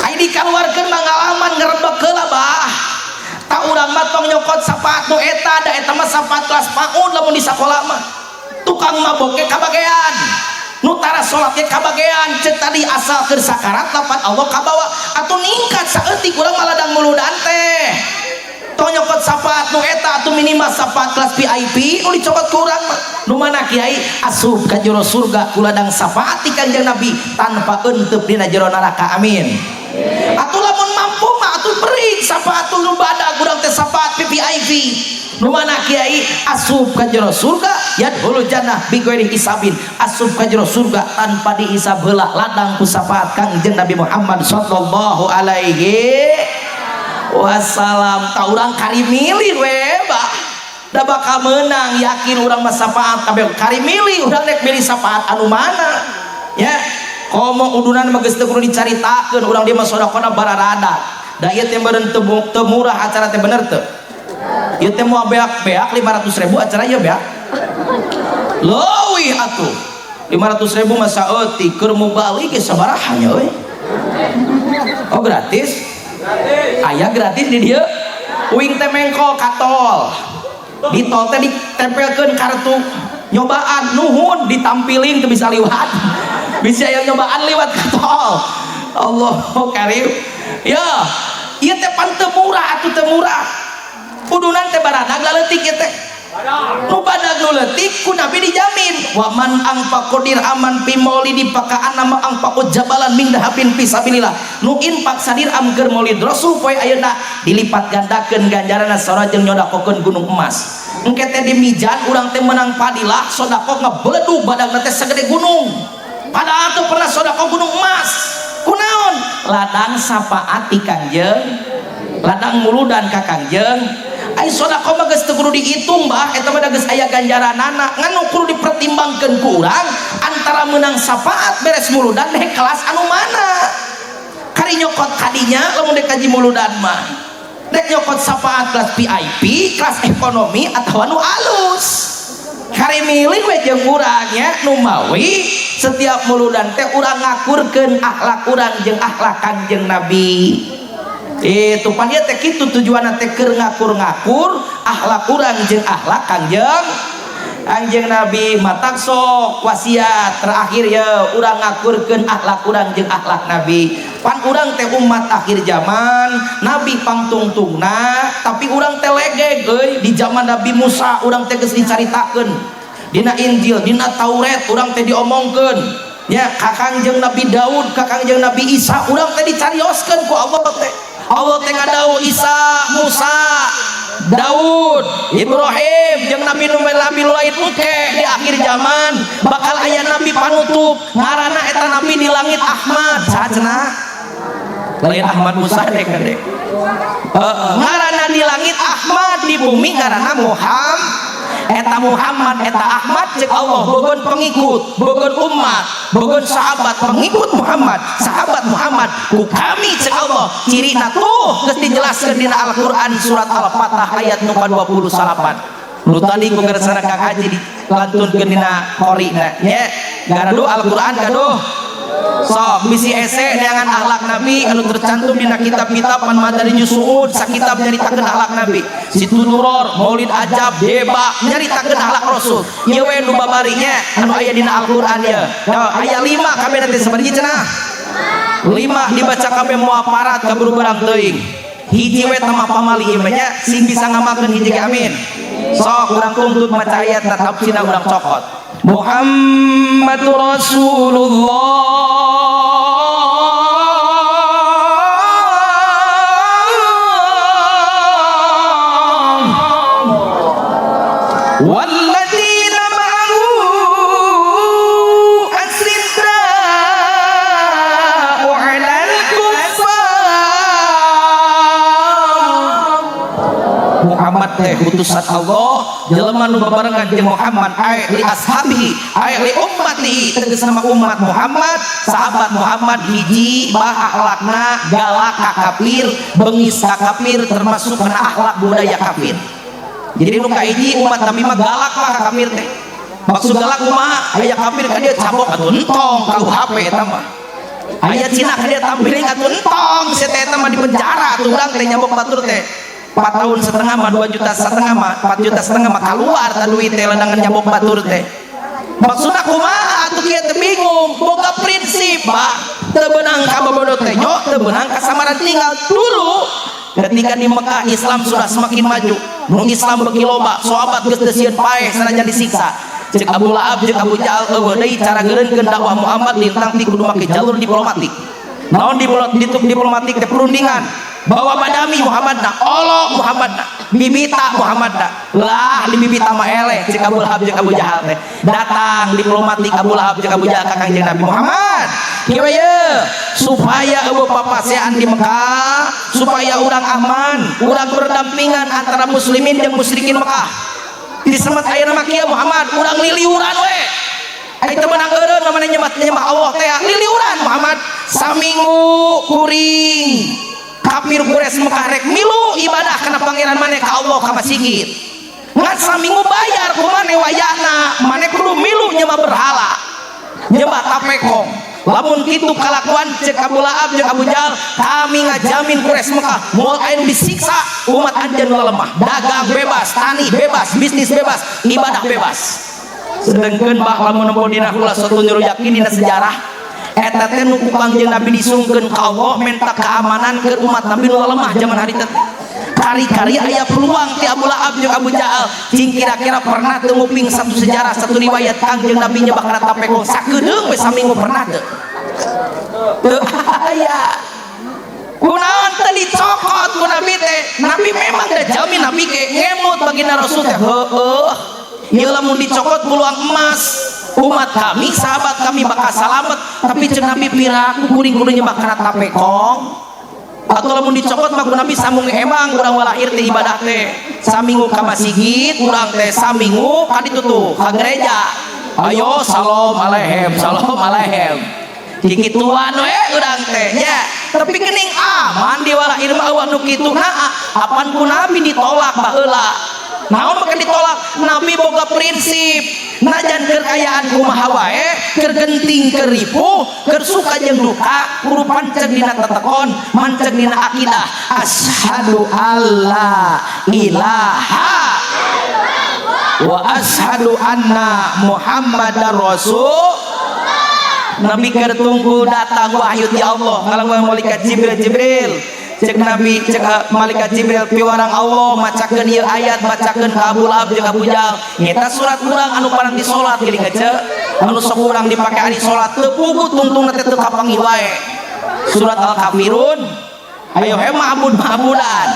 Ai dikaluarkeun mah ngalaman ngerebek heula, Bah. Tak, urang mah tong nyokot syafaat nu eta, da eta mah syafaat kelas PAUD. Lamun di sakola mah tukang mabok ge kabagean, nu tara salat ge kabagean. Cek tadi, asal keur sakarat lapan Allah kabawa atau ningkat saeutik. Urang mah ladang muludan teh tong nyokot syafaat nu eta atuh, minimal syafaat kelas VIP nu dicokot ku urang mah. Nu mana, Kiai? Asup ka jero surga ku ladang syafaat ti Kanjeng Nabi tanpa enteup dina jero neraka. Amin. Atuh lamun mampu mah atuh beri syafaat nu badag urang teh, syafaat VVIP. Nu mana, Kiai? Asup ka jero surga, yadkhulul jannah bi ghairi hisabin, asup ka jero surga tanpa dihisab heula, ladang ku syafaat Kangjeng Nabi Muhammad sallallahu alaihi wasallam. Ta urang kari milih we, Bah, da bakal menang yakin urang mah syafaat kabeh. Kari milih urang rek milih syafaat anu mana ya. Komo udunan mah geus teu kudu dicaritakeun, urang dia mah sodakohna bararada. Da ieu teh meureun teu murah acara teh, bener teu? Ieu teh moal beak-beak 500.000 acara ieu beak. Leuwih atuh. 500.000 mah saeutik keur mubalik ge sabaraha nya euy. Oh gratis? Gratis. Aya gratis di dieu. Uing teh mengkol ka tol. Di tol teh ditempelkeun kartu nyobaan nuhun ditampiling teu bisa liwat. Bisa yang nyobaan liwat ka tol. Allahu karim. Ya, ieu teh pan teu murah atuh teu murah. Udunan teh baradag laleutik ieu teh. Nu badag nu leutik ku Nabi dijamin wa man anfaqo dirhaman fi maulidi pakaan nama anfaqo jabalan min dahabin fi sabilillah. Nu infak sadirham keur maulid Rasul poe ayeuna dilipat gandakeun ganjaranna sarua jeung nyodakokeun gunung emas. Engke teh di mizan urang teh menang fadilah sedekah ngebeledug badagna teh sagede gunung. Padahal teu pernah sedekah gunung emas. Kunaon? Ladang syafaat ti Kangjeng, ladang muludan ka Kangjeng. Ai sedekah mah geus teu kudu dihitung bah, eta mah geus aya ganjaranana. Ngan nu kudu dipertimbangkeun ku urang antara menang syafaat beres muludan deh kelas anu mana. Kari nyokot kadinya lamun dek kaji muludan mah. Dek nyokot syafaat kelas VIP, kelas ekonomi atau anu alus. Kari milih we jeung urang nya nu mawi setiap muludan teh urang ngakurkeun akhlak urang jeung akhlak Kangjeng Nabi. Itu pan ieu teh kitu tujuanna teh keur ngakur-ngakur akhlak urang jeung akhlak Kangjeng Nabi. Matak sok wasiat terakhir ya urang ngakurkeun akhlak urang jeung akhlak Nabi. Pan urang teh umat akhir zaman, Nabi pangtungtungna, tapi urang teh legeg euy. Di zaman Nabi Musa urang teh geus dicaritakeun dina Injil, dina Taurat urang teh diomongkeun nya, ka Kangjeng Nabi Daud, ka Kangjeng Nabi Isa urang teh dicarioskeun ku Allah teh. Allah teh ngadau Isa, Musa, Daud, Ibrahim jeung nabi nu nabi lain engke di akhir zaman bakal aya nabi panutup ngaranna eta nabi di langit Ahmad. Saha cenah? Lain Ahmad Musa dek dek. Ngaranna di langit Ahmad, di bumi ngaranna Muhammad. Eta Muhammad eta Ahmad cek Allah bogon pengikut, bogon umat, bogon sahabat pengikut Muhammad, sahabat Muhammad ku kami cek Allah cirina tuh geus dijelaskeun dina Al-Qur'an surat Al-Fatah ayat nu ka-28. Nu tadi ku gersana Kang Haji dilantunkeun dina qorina nya. Gaduh Al-Qur'an gaduh. Sok bisi ese neangan akhlak Nabi anu tercantum dina kitab-kitab man Madarijus Suud sakitab nyaritakeun akhlak Nabi. Situ Duror, Maulid Ajab, Deba nyaritakeun akhlak Rasul. Ieu we nu babari nya anu aya dina Al-Qur'an ieu. Aya 5 kabeh teh sabaraha cenah? 5 dibaca kabeh moal parat kaburu barang teuing. Hiji we tamah pamali ieu mah nya sing bisa ngamalkeun hiji ge amin. Sok urang tuntut maca ayat tafsirna urang cokot. Muhammad Rasulullah walladzina ma'ahu asidda'u 'alal kuffar. Muhammad teh utusan Allah, jelema nu babarengan jeung Muhammad ay li ashabihi ay li ummatihi tegasna mah umat Muhammad, sahabat Muhammad hiji bah akhlakna galak ka kafir, bengis ka kafir, termasuk kana akhlak budaya kafir. Jadi nu kahiji umat Nabi mah galak lah ka kafir teh. Maksud galak kumaha? Aya kafir ka dia cabok atuh entong KUHP eta mah. Aya Cina ka dia tampiling atuh entong sia teh eta mah di penjara atuh urang teh nyabok batur teh. 4 tahun setengah mah 2 juta setengah mah 4 juta setengah mah keluar ta duit teh ledangan nyabok batur teh. Maksudna kumaha atuh kieu teh bingung, boga prinsip, Pak. Teu beunang ka bobodo teh nyo, teu beunang ka samaran tinggal. Dulu ketika di Mekah Islam sudah semakin maju, nu Islam beuki loba, sahabat geus teu sieun paeh sanajan disiksa. Cek Abu Lahab jeung Abu Jahal eueuh deui cara ngeureunkeun dakwah Muhammad lintang ti kudu make jalur diplomatik. Naon diplomatik teh perundingan. Bawa badami Muhammadna, olo Muhammadna, bibita Muhammadna. Lah di bibita mah eleh cek Abu Lahab jeung Abu Jahal teh. Datang diplomatik Abu Lahab jeung Abu Jahal ka Kangjeng Nabi Muhammad. Kieu we ye, supaya eueuh papasean di Mekah, supaya urang aman, urang berdampingan antara muslimin jeung musyrikin Mekah. Di semet ayeuna mah kieu Muhammad, urang liliuran we. Ai teu meunang eureun mah nyembah Allah teh, liliuran Muhammad saminggu kuring. Kafir Quraisy Mekah rek milu ibadah kana pangeran maneh, ka Allah, ka masigit, ngan saminggu bayar ku maneh. Wayahna maneh kudu milu nyembah berhala, nyembah tapekong. Lamun kitu kalakuan, cek Abu Lahab jeung Abu Jahal, kami ngajamin Quraisy Mekah moal aya nu disiksa. Umat anjeun nu lemah, dagang bebas, tani bebas, bisnis bebas, ibadah bebas. Sedengkeun bah, lamun nempo dina Khulasatun Yakin, dina sejarah eta teh nu ku Kangjeng Nabi disungkeun ka Allah, menta keamanan ke umat Nabi nu lemah zaman hari teh. Kari-kari aya peluang ti Abu Lahab jeung Abu Jahal. Cing, kira-kira pernah teu nguping satu sejarah, satu riwayat Kangjeng Nabi nyebah kana tapekong sakedeung we saminggu? Pernah teu? Teu aya. Kunaon teu dicokot ku Nabi teh? Nabi memang da jamin, Nabi ge ngemut baginda Rasul teh, heueuh ieu lamun dicokot peluang emas, umat kami, sahabat kami bakal salamet. Tapi cek Nabi, piraku kuring kudu nyembah kana tapekong? Atau lamun dicokot mah ku Nabi sambung, emang urang walahir teh ibadah teh saminggu ka masigit, urang teh saminggu ka ditu tuh, ka gereja. Ayo salam alehem, salam alehem, kikituan we urang teh nya. Tapi kening aman di walahir mah euweuh nu kitu. Nah, apan ku Nabi ditolak baheula? Naon make ditolak? Nabi boga prinsip, najan keur kayaan kumaha wae, keur genting, keur ripuh, keur suka jeung duka, kudu panceg dina tetekon, manceg dina akidah, asyhadu alla ilaha wa asyhadu anna Muhammadar Rasul. Nabi keur tunggu datang wahyu ti Allah ngalangguan malaikat Jibril. "Jibril," cek Nabi, cek malaikat Jibril, "piwarang Allah macakeun ieu ayat, macakeun ka Abu Lahab jeung Abu Jahal." Nyeta surat urang anu paranti salat geuning, ngece anu sok urang dipake ari salat, teu puguh tungtungna teh, teu kapanggih wae. Surat Al-Kafirun, ayo he ma'bud ma'budan,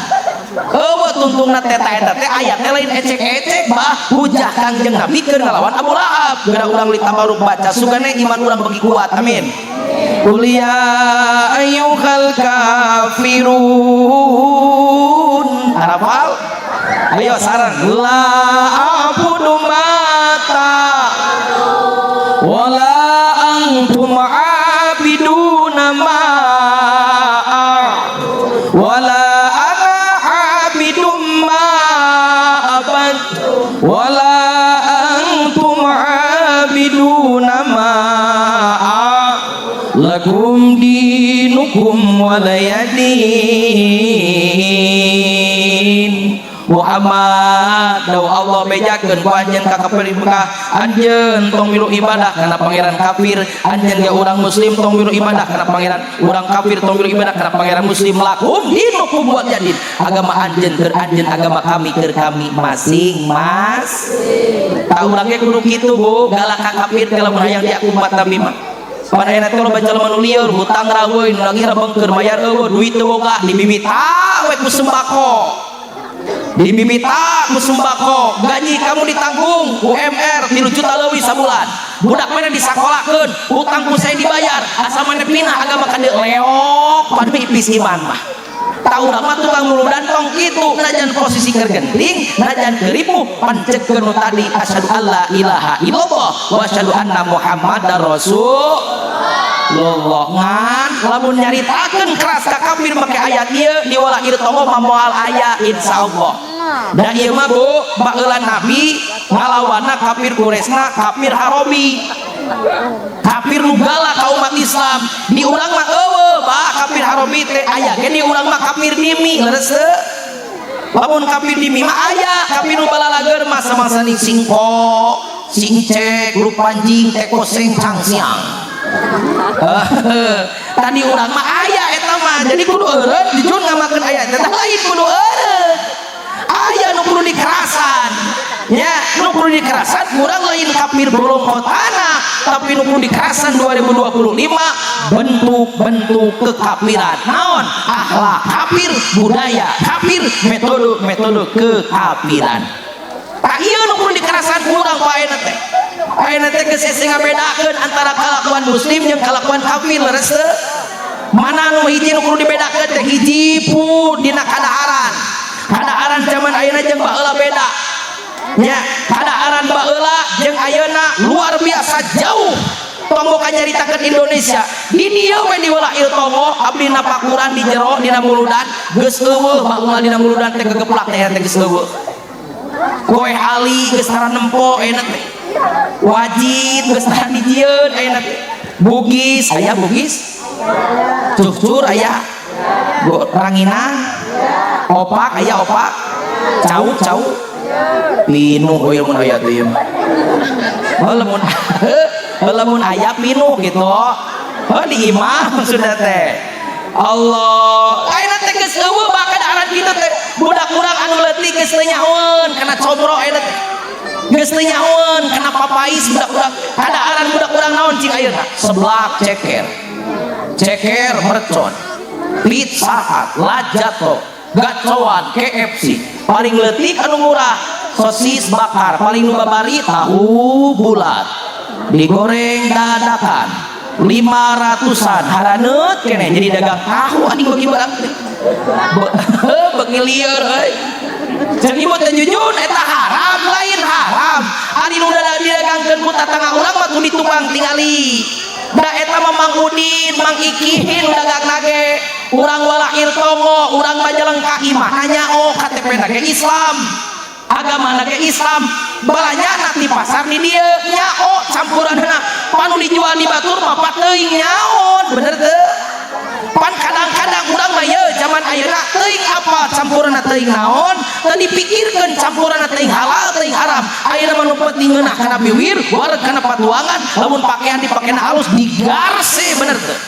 euweuh tungtungna teh. Eta teh ayat teh lain ecek-ecek bah, hujah Kangjeng Nabi keur ngalawan Abu Lahab. Geura urang litabaruk baca, sugane iman urang bagi kuat, amin. Qul ya ayyuhal kafirun. Arafal? Ayo sareng, la a'budu ma ta'budun wala antum 'abiduna ma wala ana 'abidum ma abad wala antum 'abiduna ma lakum dinukum walayadin. Muhammad, daw Allah bejakeun ku anjeun ka kafir Mekah, anjeun tong milu ibadah kana pangeran kafir, anjeun ge urang muslim tong milu ibadah kana pangeran urang kafir, tong milu ibadah kana pangeran muslim. Lakum dinukum waliyadin, agama anjeun keur anjeun, agama kami keur kami masing masing. Tah, urang ge kudu kitu, Bu, galak ka kafir teh lamun hayang diaku umat Nabi mah. Pada ayeuna teh loba jelema nu lieur, hutang raweuy, nu nagih rebengkeun, mayar euweuh, duit teu boga, dibibita we ku sembako. Dibibita ku sembako, gaji kamu ditanggung, UMR 3 juta leuwih sabulan. Budak mana disakolakeun, hutang ku saya dibayar, asa mana pindah agama ka dieu, leok padu ipis iman mah. Tahu mah tukang muludan tong kitu, najan posisi keur genting, najan keur ripuh, pancegkeun nu tadi, asyhadu alla ilaha illallah wa asyhadu anna Muhammadar Rasulullah. Ngan lamun nyaritakeun keras ka kafir make ayat ieu di walahir tonggo mah moal aya, insyaallah. Da ieu mah, Bu, baheula Nabi ngalawanna kafir Quraisna, kafir Harobi, kafir nu galak ka umat Islam. Di urang mah euweuh bah kafir Harobi teh, aya ge di urang mah kafir dimi, leres teu? Lamun kafir dimi mah aya, kafir nu balalager mah samangsa ning singko singcek grup anjing teko seng cang siang. Tadi urang mah aya eta mah, jadi kudu eureun dijun ngamakeun ayat eta, lain kudu eureun, aya nu kudu dikerasan ya, nu kudu dikerasan kurang lain kafir bolong kotana, tapi nu kudu dikerasan 2025 bentuk-bentuk kekafiran, naon, akhlak kafir, budaya kafir, metode-metode kekafiran. Tak ieu nu kudu dikerasan kurang ku ayeuna teh. Ayeuna teh geus hese ngabedakeun antara kalakuan muslim jeung kalakuan kafir, leres teu? Mana nu hiji nu kudu dibedakeun teh? Hiji pu dina kadaharan. Kadaharan zaman ayeuna jeung baheula beda nya. Kadaharan baheula jeung ayeuna luar biasa jauh. Tong boka nyaritakeun Indonesia. Di dieu we di Walair Tongo abdi napakuran di jero dina muludan geus eueuh baheula dina muludan teh gegeplak teh teh geus eueuh. Koe ali geus tara nempo ayeuna teh. Wajib geus tara dijieun ayeuna teh. Bugis aya bugis. Cucur aya. Ranginang. Opak aya opak. Cau cau. Pinuh we mun aya teh ieu mah. Lamun aya pinuh gitu. Heuh di imah maksudna teh. Allah, ayeuna teh geus eueuh bahkan aran kitu teh. Budak urang anu leutik geus teu nyahoeun kana comro ayeuna teh. Geus teu nyahoeun kana papais budak urang. Kadaaran budak urang naon cing ayeuna? Seblak ceker. Ceker mercon. Pizza Hut, Lajato, Gacoan, KFC. Paling leutik anu murah sosis bakar, paling nu babari tahu bulat. Digoreng dadakan 500-an haraneut keneh jadi dagang tahu anjing bagi barang teh. Bagi lieur euy. Ceuk ibu teh jujun eta haram lain haram. Ari nu didagangkeun ku tatangga urang mah tuh ditukang tingali. Da eta mah Mang Udin, Mang Ikin dagang nage. Urang Walair Tongo, urang Majalengka imah nanya oh KTP na ge Islam. Agama na ge Islam. Balanya di pasar di dieu nyao campuranna. Panu dijual di batur mah teuing nyaon, bener teu? Pan kadang-kadang urang mah ye zaman ayeuna teuing apa campuranna teuing naon, teu dipikirkeun campuranna teuing halal teuing haram. Ayeuna mah nu penting ngeunah kana biwir, wareg kana patuangan, lamun pakaian dipakena halus digarse, bener teu?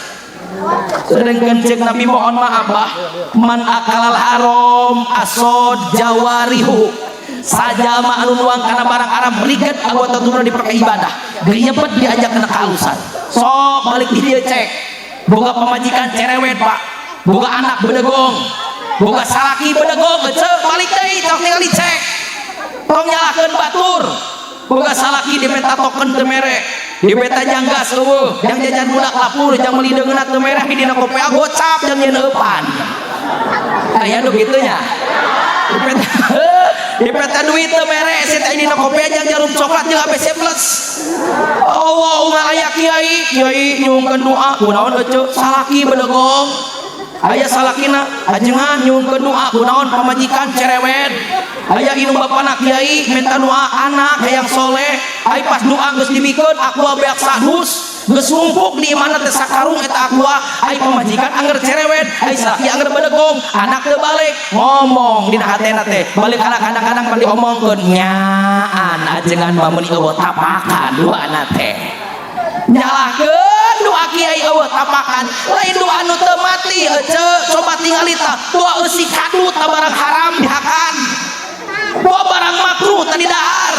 Sedangkan cek Nabi mohon maaf bah, man akalal haram asod jawarihu. Sajama anu nuang kana barang haram riget anggota tubuhna dipakai ibadah. Gerinyepet diajak kana kehalusan. Sok balik di dieu cek. Boga pamajikan cerewet pak, boga anak bedegong, boga salaki bedegong, ece balik deui sok ningali cek. Tong nyalahkeun batur. Boga salaki dipenta token teu mere, dipenta janggas eueuh, jang jajan budak lapur, jang meuli deungeunna teu mere, dina kopea gocap jang nyeun eupan. Aya nu kitu nya. Dipenta duit teu mere, si teh dina kopea jang jarum coklat jeung ABC plus. Allahumma aya kiai, kiai nyungkeun doa, kunaon ece salaki bedegong. Aya salakina ajengan nyungkeun doa, kunaon pamajikan cerewet. Aya inung bapana kiai minta doa anak hayang soleh, ai pas doa geus dibikeun aqua beak sadus, geus numpuk di imahna teh sakarung eta aqua, ai pamajikan anger cerewet, ai salaki anger bedegong, anak teu balik ngomong dina hatena teh, balik kadang-kadang pan diomongkeun nyaan ajengan mah meuni eueuh tapakan doana teh. Nyalahkeun doa kiai eueuh tapakan, lain doa nu teu mati ece, coba tingali tah, doa eusi kadu ta barang haram dihakan. Doa barang makruh tadi dahar.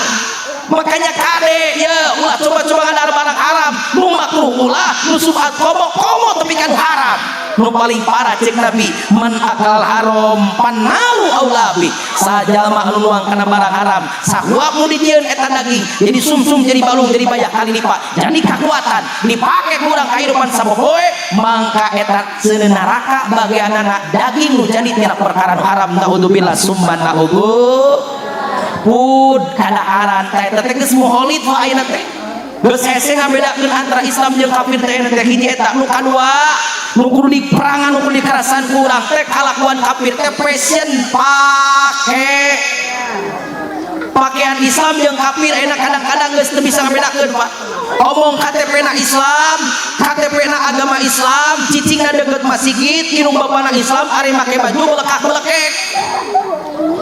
Makanya kade ya ulah coba-coba ngadahar barang haram, nu makruh ulah, nu subhat komo komo tapi kan haram. Nu paling parah cek Nabi, man akal haram panaru aulabi. Sajalma anu nuang kana barang haram, sahuap nu dijieun eta daging, jadi sumsum, jadi balung, jadi banyak kali lipat, jadi kekuatan dipake kurang kehidupan sapopoe, mangka eta seuneu neraka bagianana daging nu jadi tina perkara haram. Naudzubillah summa naudzu. Pud kadaharan teh teh geus muholid mah ayeuna teh. Geus hese ngabedakeun antara Islam jeung kafir teh teh hiji eta. Nu kadua nu kudu diperangan, nu kudu dikerasan ku urang teh kalakuan kafir teh fashion pake pakaian. Islam jeung kafir ayeuna kadang-kadang geus teu bisa ngabedakeun Pak. Omong KTP na Islam, KTP na agama Islam, cicingna deukeut masjid, indung bapana Islam, ari make baju belekak-belekek.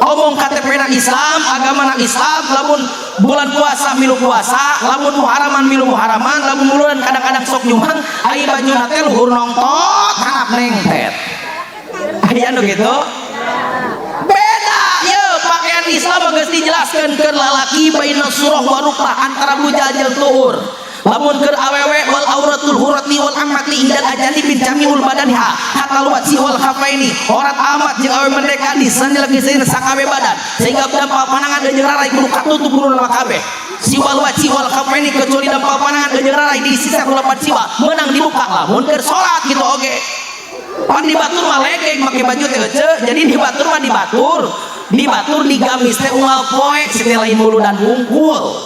Omong KTP na Islam, agama na Islam, lamun bulan puasa milu puasa, lamun muharaman milu muharaman, lamun bulan kadang-kadang sok nyumbang, ai bajuna teh luhur nongtot, hanap nengtet. Aya nu kitu? Beda ye pakaian Islam geus dijelaskeun keur lalaki baina surah wa rukbah antara bujal jeung tuur. Lamun keur awewe wal auratul hurati wal amati indal ajali bin jamiul badaniha hatal wajhi wal khafaini. Aurat amat jeung awewe merdeka disandil lagi sakabe badan sehingga dampak panangan jeung rarai kudu katutup kudu nama kabeh. Siwal wajhi wal khafaini kecuali dampak panangan jeung rarai di sisa kulapan siwa menang dibuka lamun keur salat gitu oge. Pan di batur mah legeng make baju teh ece, jadi di batur mah di batur di gamis teh unggal poe setelah lain mulu dan wungkul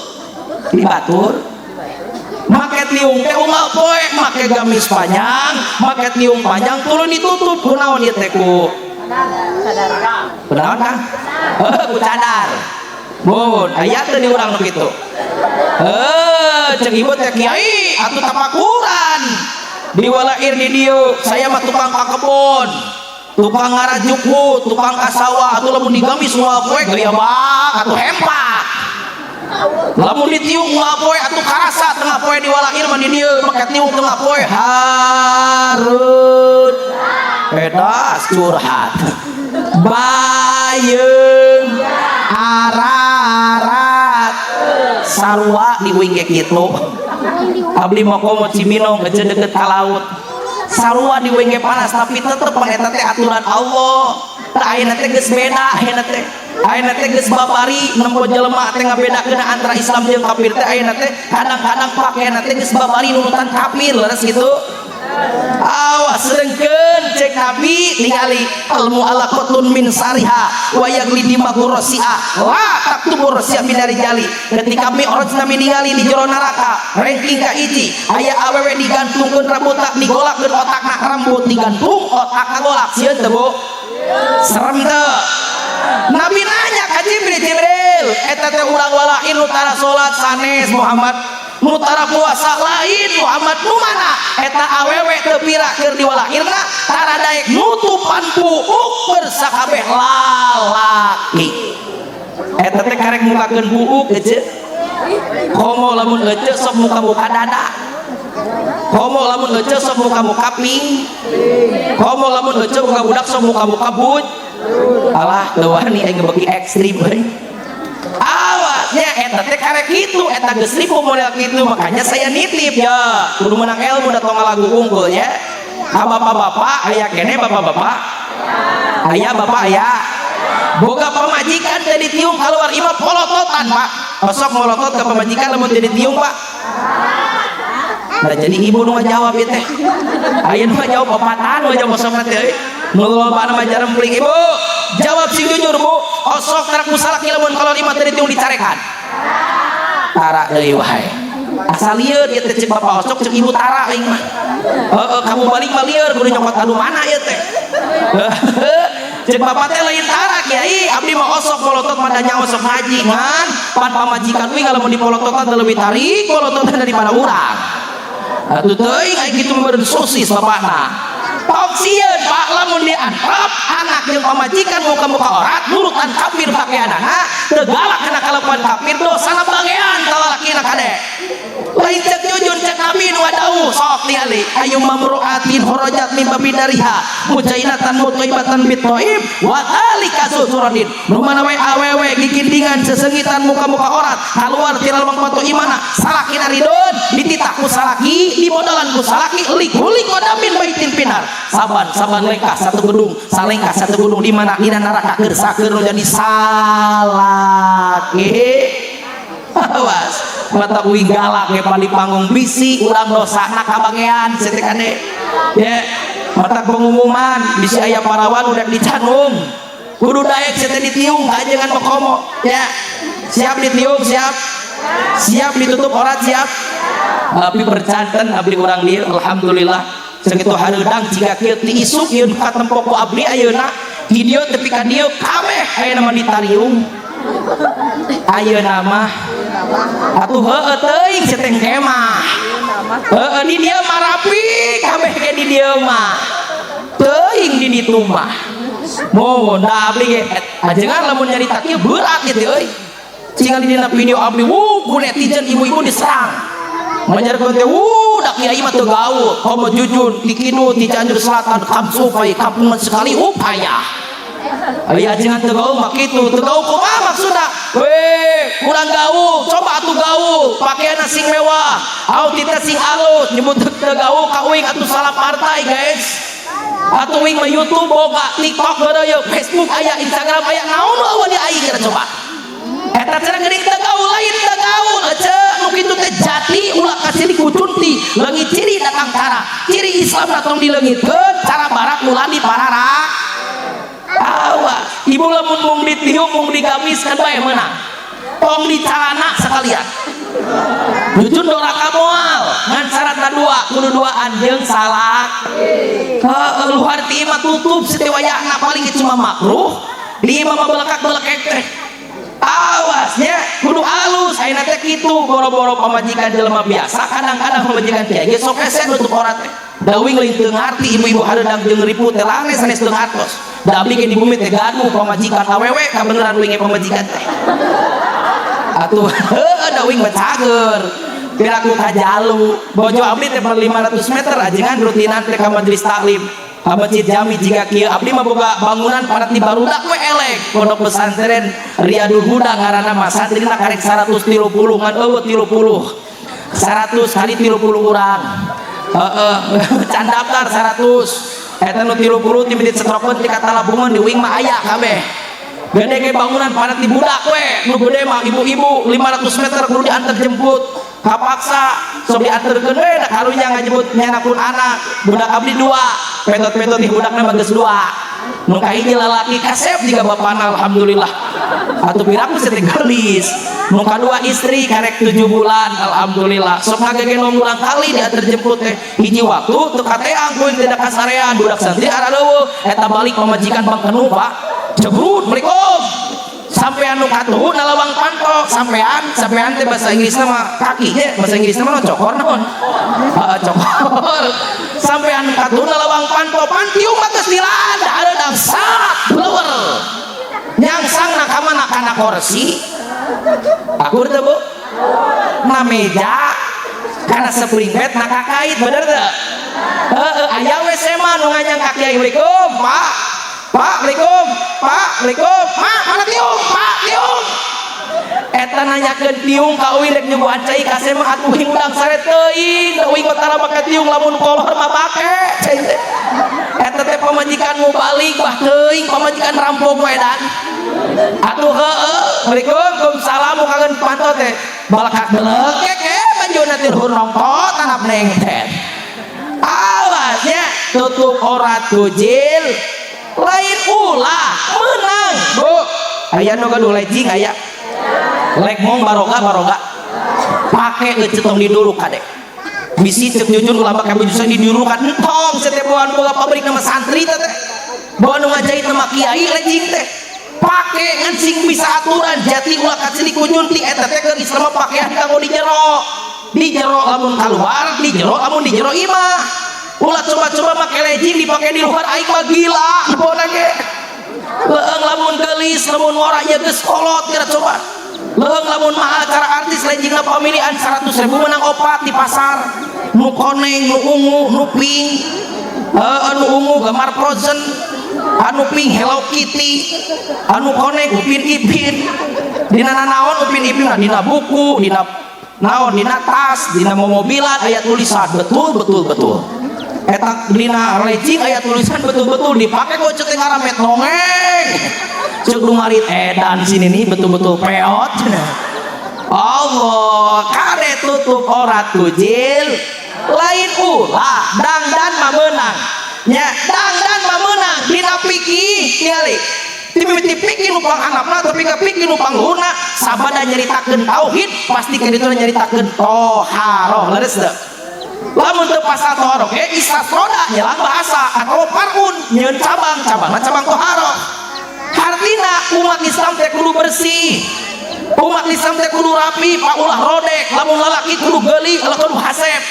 di batur. Make tiung teh unggal poe make gamis panjang, make tiung panjang tuluy ditutup kunaon ieu teh ku? Kunaon, Kang? Heuh, ku cadar. Mun aya teu di urang nu kitu? Heuh, cek ibu teh, "Kiai atuh tapakuran diwalair di dieu, saya mah tukang ka kebon, tukang ngarajuku, tukang ka sawah, atuh lamun digamis unggal poe gaya bak atuh hempak. Lamun ditiung unggal poe atuh karasa tengah poe diwalair mah di dieu make tiung tengah poe hareut." Edas curhat bayeung ararat sarua di uing ge kitu. Abdi mah komo Cibinong aja deket ka laut, sarua di uing ge panas, tapi tetep pan eta teh aturan Allah. Tah, ayeuna teh geus beda, ayeuna teh geus babari nempo jelema teh ngabedakeun antara Islam jeung kafir teh. Ayeuna teh kadang-kadang pakaian teh geus babari nurutan kafir, leres gitu. Awas, sedengkeun cek Nabi ningali al mu'allaqatun min sariha wa yagli dimagu rasi'a la taktubu rasi'a minarijali. Ketika Mi'raj, Nabi ningali di jero neraka ranking ka hiji aya awewe digantungkeun rambutna, digolakkeun otakna, rambut digantung, otak kagolak. Sieun teu, Bu? Serem teu? Nabi nanya ka Jibril, "Jibril, eta teh urang walain nu tara salat?" "Sanes, Muhammad." "Nu tara puasa?" "Lain, Muhammad." "Nu mana?" "Eta awewe teu pira keur diwalahirna tara daek nutupan buuk bersakabeh lalaki." Eta teh karek mukakeun buuk ece. Komo lamun ece sok muka-muka dada, komo lamun ece sok muka-muka ping, komo lamun ece muka budak sok muka-muka buj. Alah, teu wani aing, beuki ekstrim euy. Awasnya eta teh karek kitu, eta geus ripuh model kitu. Makanya saya nitip ya, kudu menang ilmu da tong lagu unggul ya ka bapak-bapak. Aya kene bapak-bapak? Aya bapak? Aya boga pamajikan teh ditiung keluar imah polototan, Pak? Osok molotot ke pamajikan lamun teu ditiung, Pak? Nah, jadi ibu nu ngajawab ieu teh. Aya nu ngajawab opatan, nu ngajawab osok teh euy. Nu lobana mah jarempling. Ibu, jawab sing jujur, Bu. Osok tara ku salaki lamun keluar imah teu ditiung dicarekan? Tara deui wae. Asa lieur ieu teh, cek bapak osok, cek ibu tara aing mah. Heeh, kamu balik mah lieur kudu nyokot anu mana ieu teh. Cek bapak teh, "Lain tara, Kiai, abdi mah osok molotot mah nyaho sok ngaji, ngan pan pamajikan uing kalau mau dipolototan teh lebih tarik polototan daripada urang." Atuh teuing aya kitu mah sosis bapakna. Tong sieun, Pak, lamun diantep anak jeung pamajikan muka-muka orat nurutan kafir pakeanana, teu galak kana kalakuan kafir, dosana bagean ka lalakina kade. Lain cek Jujun, cek Nabi nu dawuh. Sok ningali, ayu mamruatin kharajat min babi dariha mujainatan mutaibatan bitaib wa dzalika susuradin. Nu mana we awewe gigindingan sesengitan muka-muka orat keluar ti lawang panto imana, salakina ridon, dititah ku salaki, dimodalan ku salaki, likulik kodamin baitin pinar, saban saban lengkah satu gedung, salengkah satu gedung di mana dina neraka keur saeur nu jadi salaki. Awas, mata uing galak ge di panggung, bisi urang dosana kabagean teh kade ya. Mata pengumuman bisi aya parawan udah dicanung, kudu daek teh ditiung kajengan komo ya. Siap ditiung? Siap? Siap ditutup orat? Siap? Abdi percanten, abdi urang dieu alhamdulillah sakitu hareudang jiga kieu ti isuk ieu katempo ku abdi ayeuna di dieu tepi ka dieu kabeh ayeuna mah ditariung. Ayeuna mah atuh heueuh teuing seteng kemah heueuh di dieu mah rapi kabeh ge, di dieu mah teuing, di ditu mah mun da abdi ge ajengan lamun nyarita kieu berat gitu euy. Tingali dina video abdi, wuh, ku netizen ibu-ibu diserang. Majarkeun teh, wuh, da kiai mah teu gaul. Komo Jujun ti Kinu ti Cianjur Selatan kam supaya kampungan sekali upaya. Aya ajengan teu gaul mah kitu, teu gaul kumaha maksudna? Weh, kurang gaul, coba atuh gaul, pakaian sing mewah, outfit sing alus, nyebut teu gaul ka uing atuh salah partai, guys. Atuh uing mah YouTube boga, TikTok beureuyeuh, Facebook aya, Instagram aya, naon eueuh di aing kira coba. Eta cenah geuning teu gaul, lain teu gaul, ece nu kitu teh jati ulah kasilik kucunti, leungit ciri datang cara. Ciri Islam datang dileungitkeun, cara barat ulah diparara. Awas, ibu lamun mung ditiung, mung digamis kan bae meunang. Tong dicalana sekalian. Jujun doraka moal ngan syaratna dua, kudu duaan jeung salah. Heeh, luar ti imah tutup setiap wayahna, paling cuma makruh di imah mah belekak-belekek teh. Awasnya kudu alus ayeuna teh kitu, boro-boro pamajikan jelema biasa, kadang-kadang pamajikan kiai ge sok hese nutup aurat teh. Da uing lain teu ngarti ibu-ibu hareudang jeung ripu teh lane sanes teu ngartos. Da abdi ge di bumi teh gaduh pamajikan awewe, kabeneran uing ge pamajikan teh. Atuh heueuh, da uing mah cager. Piraku kajalu, bojo abdi teh per 500 meter ajengan rutinan teh ka majelis taklim. Ka masjid jami jika kieu abdi mah boga bangunan padat di barudak we elek. Pondok pesantren Riyadul Huda ngaranna mah, santrina karek 130 ngan eueuh 30. 100 kali 30 urang. Heeh, can daftar 100. Eta nu 30 ti mimiti setrokeun ti katalabungan di uing mah aya kabeh. Gede ge bangunan padat di budak we, nu gede mah ibu-ibu 500 meter kudu diantar jemput. Kapaksa sok diantarkeun we da karunya ngajemput nyanakun anak. Budak abdi dua, petot-petot di budakna mah geus dua. Nu kahiji lalaki kasep jiga bapana, alhamdulillah. Atuh piraku teh geulis. Nu kadua istri karek 7 bulan, alhamdulillah. Sok ngagegendong ulang kali diantar jemput teh. Hiji waktu teu kateang kuing teh da kasarean budak santri araleuweuh, eta balik pamajikan bangkenu Pak. Jebrut, Assalamualaikum. Sampean nu katuhu nalawang panto, sampean, sampean teh bahasa Inggrisna mah kakinya, bahasa Inggrisna mah cokor naon? Heeh, cokor. Sampean nu katuhu nalawang panto, pantiung mah geus dilaan, da hareudang sat bleuwer. Nyangsang na ka mana kana kursi? Akur teu, Bu? Na meja kana spring bed na kakait, bener teu? Heeh, aya we sema nu nganyang ka kiai, Assalamualaikum, Pak. Pak, Assalamualaikum. Pak, Assalamualaikum. Pak, mana tiung? Pak, tiung. Eta nanyakeun tiung ka uing rek nyuguhan cai ka sema atuh uing udang sare teuing, da uing mah tara make tiung, lamun kolor mah pake. Cai teh. Eta teh pamajikan mau balik bah teuing pamajikan rampok we dan. Atuh heueuh, Assalamualaikum, salam kangen panto teh. Balakak belekek manjuna ti luhur nongtot tanap neng teh. Awasnya tutup aurat kujil lain ulah menang, Bu. Aya nu gaduh legging aya. Lek mong baroga baroga. Pake euceut tong diduruk kade. Bisi cek jujur ulah make baju saya didurukan entong setiap bawaan boga pabrik nama santri teh teh. Bawa nu ngajahit nama kiai legging teh. Pake ngan sing bisa aturan jati ulah kacili kunyunti eta teh keur Islam pakaian kanggo di jero. Di jero lamun keluar, di jero lamun di jero imah. Ulah coba-coba make legging dipake di luar, aing mah gila bona ge. Leueung lamun geulis, lamun ngora ieu geus kolot kira coba. Leueung lamun mahal cara artis leggingna pamilihan 100 ribu menang opat di pasar. Nu koneng, nu ungu, nu pink. Heeh, nu ungu gambar Frozen, anu pink Hello Kitty, anu koneng Upin Ipin. Dina naon Upin Ipin? Nah, dina buku, dina naon, dina tas, dina momobilan aya tulisan betul betul betul. Eta dina legging aya tulisan betul betul dipake kok cek ngaramet nongeng. Cek nu ngarit edan sini nih betul-betul peot. Allah, kade tutup aurat kujil lain ulah dangdan mah meunang. Nya dangdan mah meunang dina pikir tingali. Ti pikir nu panghandapna tapi ka pikir nu pangluhurna, sabada nyaritakeun tauhid pasti ka ditu nyaritakeun toharoh, leres teu? Lamun teu pasal toharoh ge istasroda nyelang bahasa atau parun nyeun cabang, cabangna cabang toharoh. Hartina umat Islam teh kudu bersih. Umat Islam teh kudu rapi, pak ulah rodek, lamun lalaki kudu geuli, ulah kudu hasep.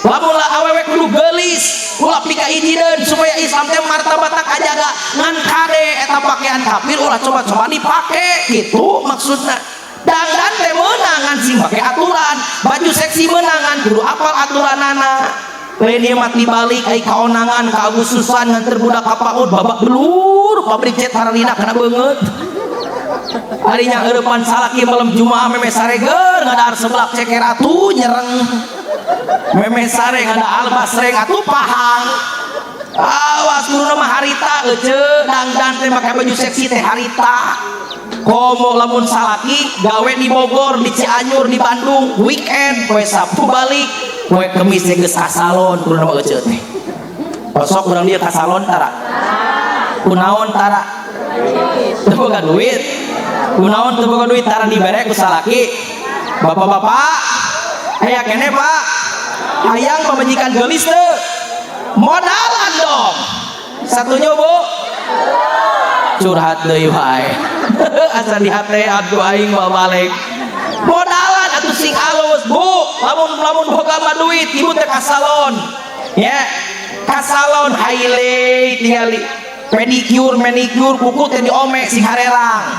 Lamun lah awewe kudu geulis, ulah pika ijideun supaya Islam teh martabatna kajaga. Ngan kade eta pakaian kafir ulah coba-coba dipake gitu maksudna. Dangdan teh meunang sing make aturan, baju seksi meunangan kudu apal aturanana. Lain ieu mah tibalik ai kaonangan ka Agustusan nganter budak ka PAUD babak belur pabrik cat hararina kana beungeut. Ari nya heurepan salaki malam Jumaah meme sareger ngadahar seblak ceker atuh nyereng. Meme sare ngadahar basreng atuh pahang. Awas guru mah harita euceu dangdan teh make baju seksi teh harita. Komo lamun salaki gawe di Bogor, di Cianjur, di Bandung, weekend poe Sabtu balik, poe Kemis teh geus ka salon guru mah euceu teh. Osok urang dieu ka salon tara? Kunaon tara? Teu boga duit. Kunaon teu boga duit tara dibere ku salaki? Bapak-bapak aya keneh, Pak, hayang pamajikan geulis teu? Modalan dong. Satunya, Bu, curhat deui wae, asa di hate atuh aing mah balik. Modalan atuh sing alus, Bu. Lamun lamun boga mah duit, ibu teh ka salon ya, ka salon highlight, tingali pedicure, manicure, kuku teh diome sing harerang,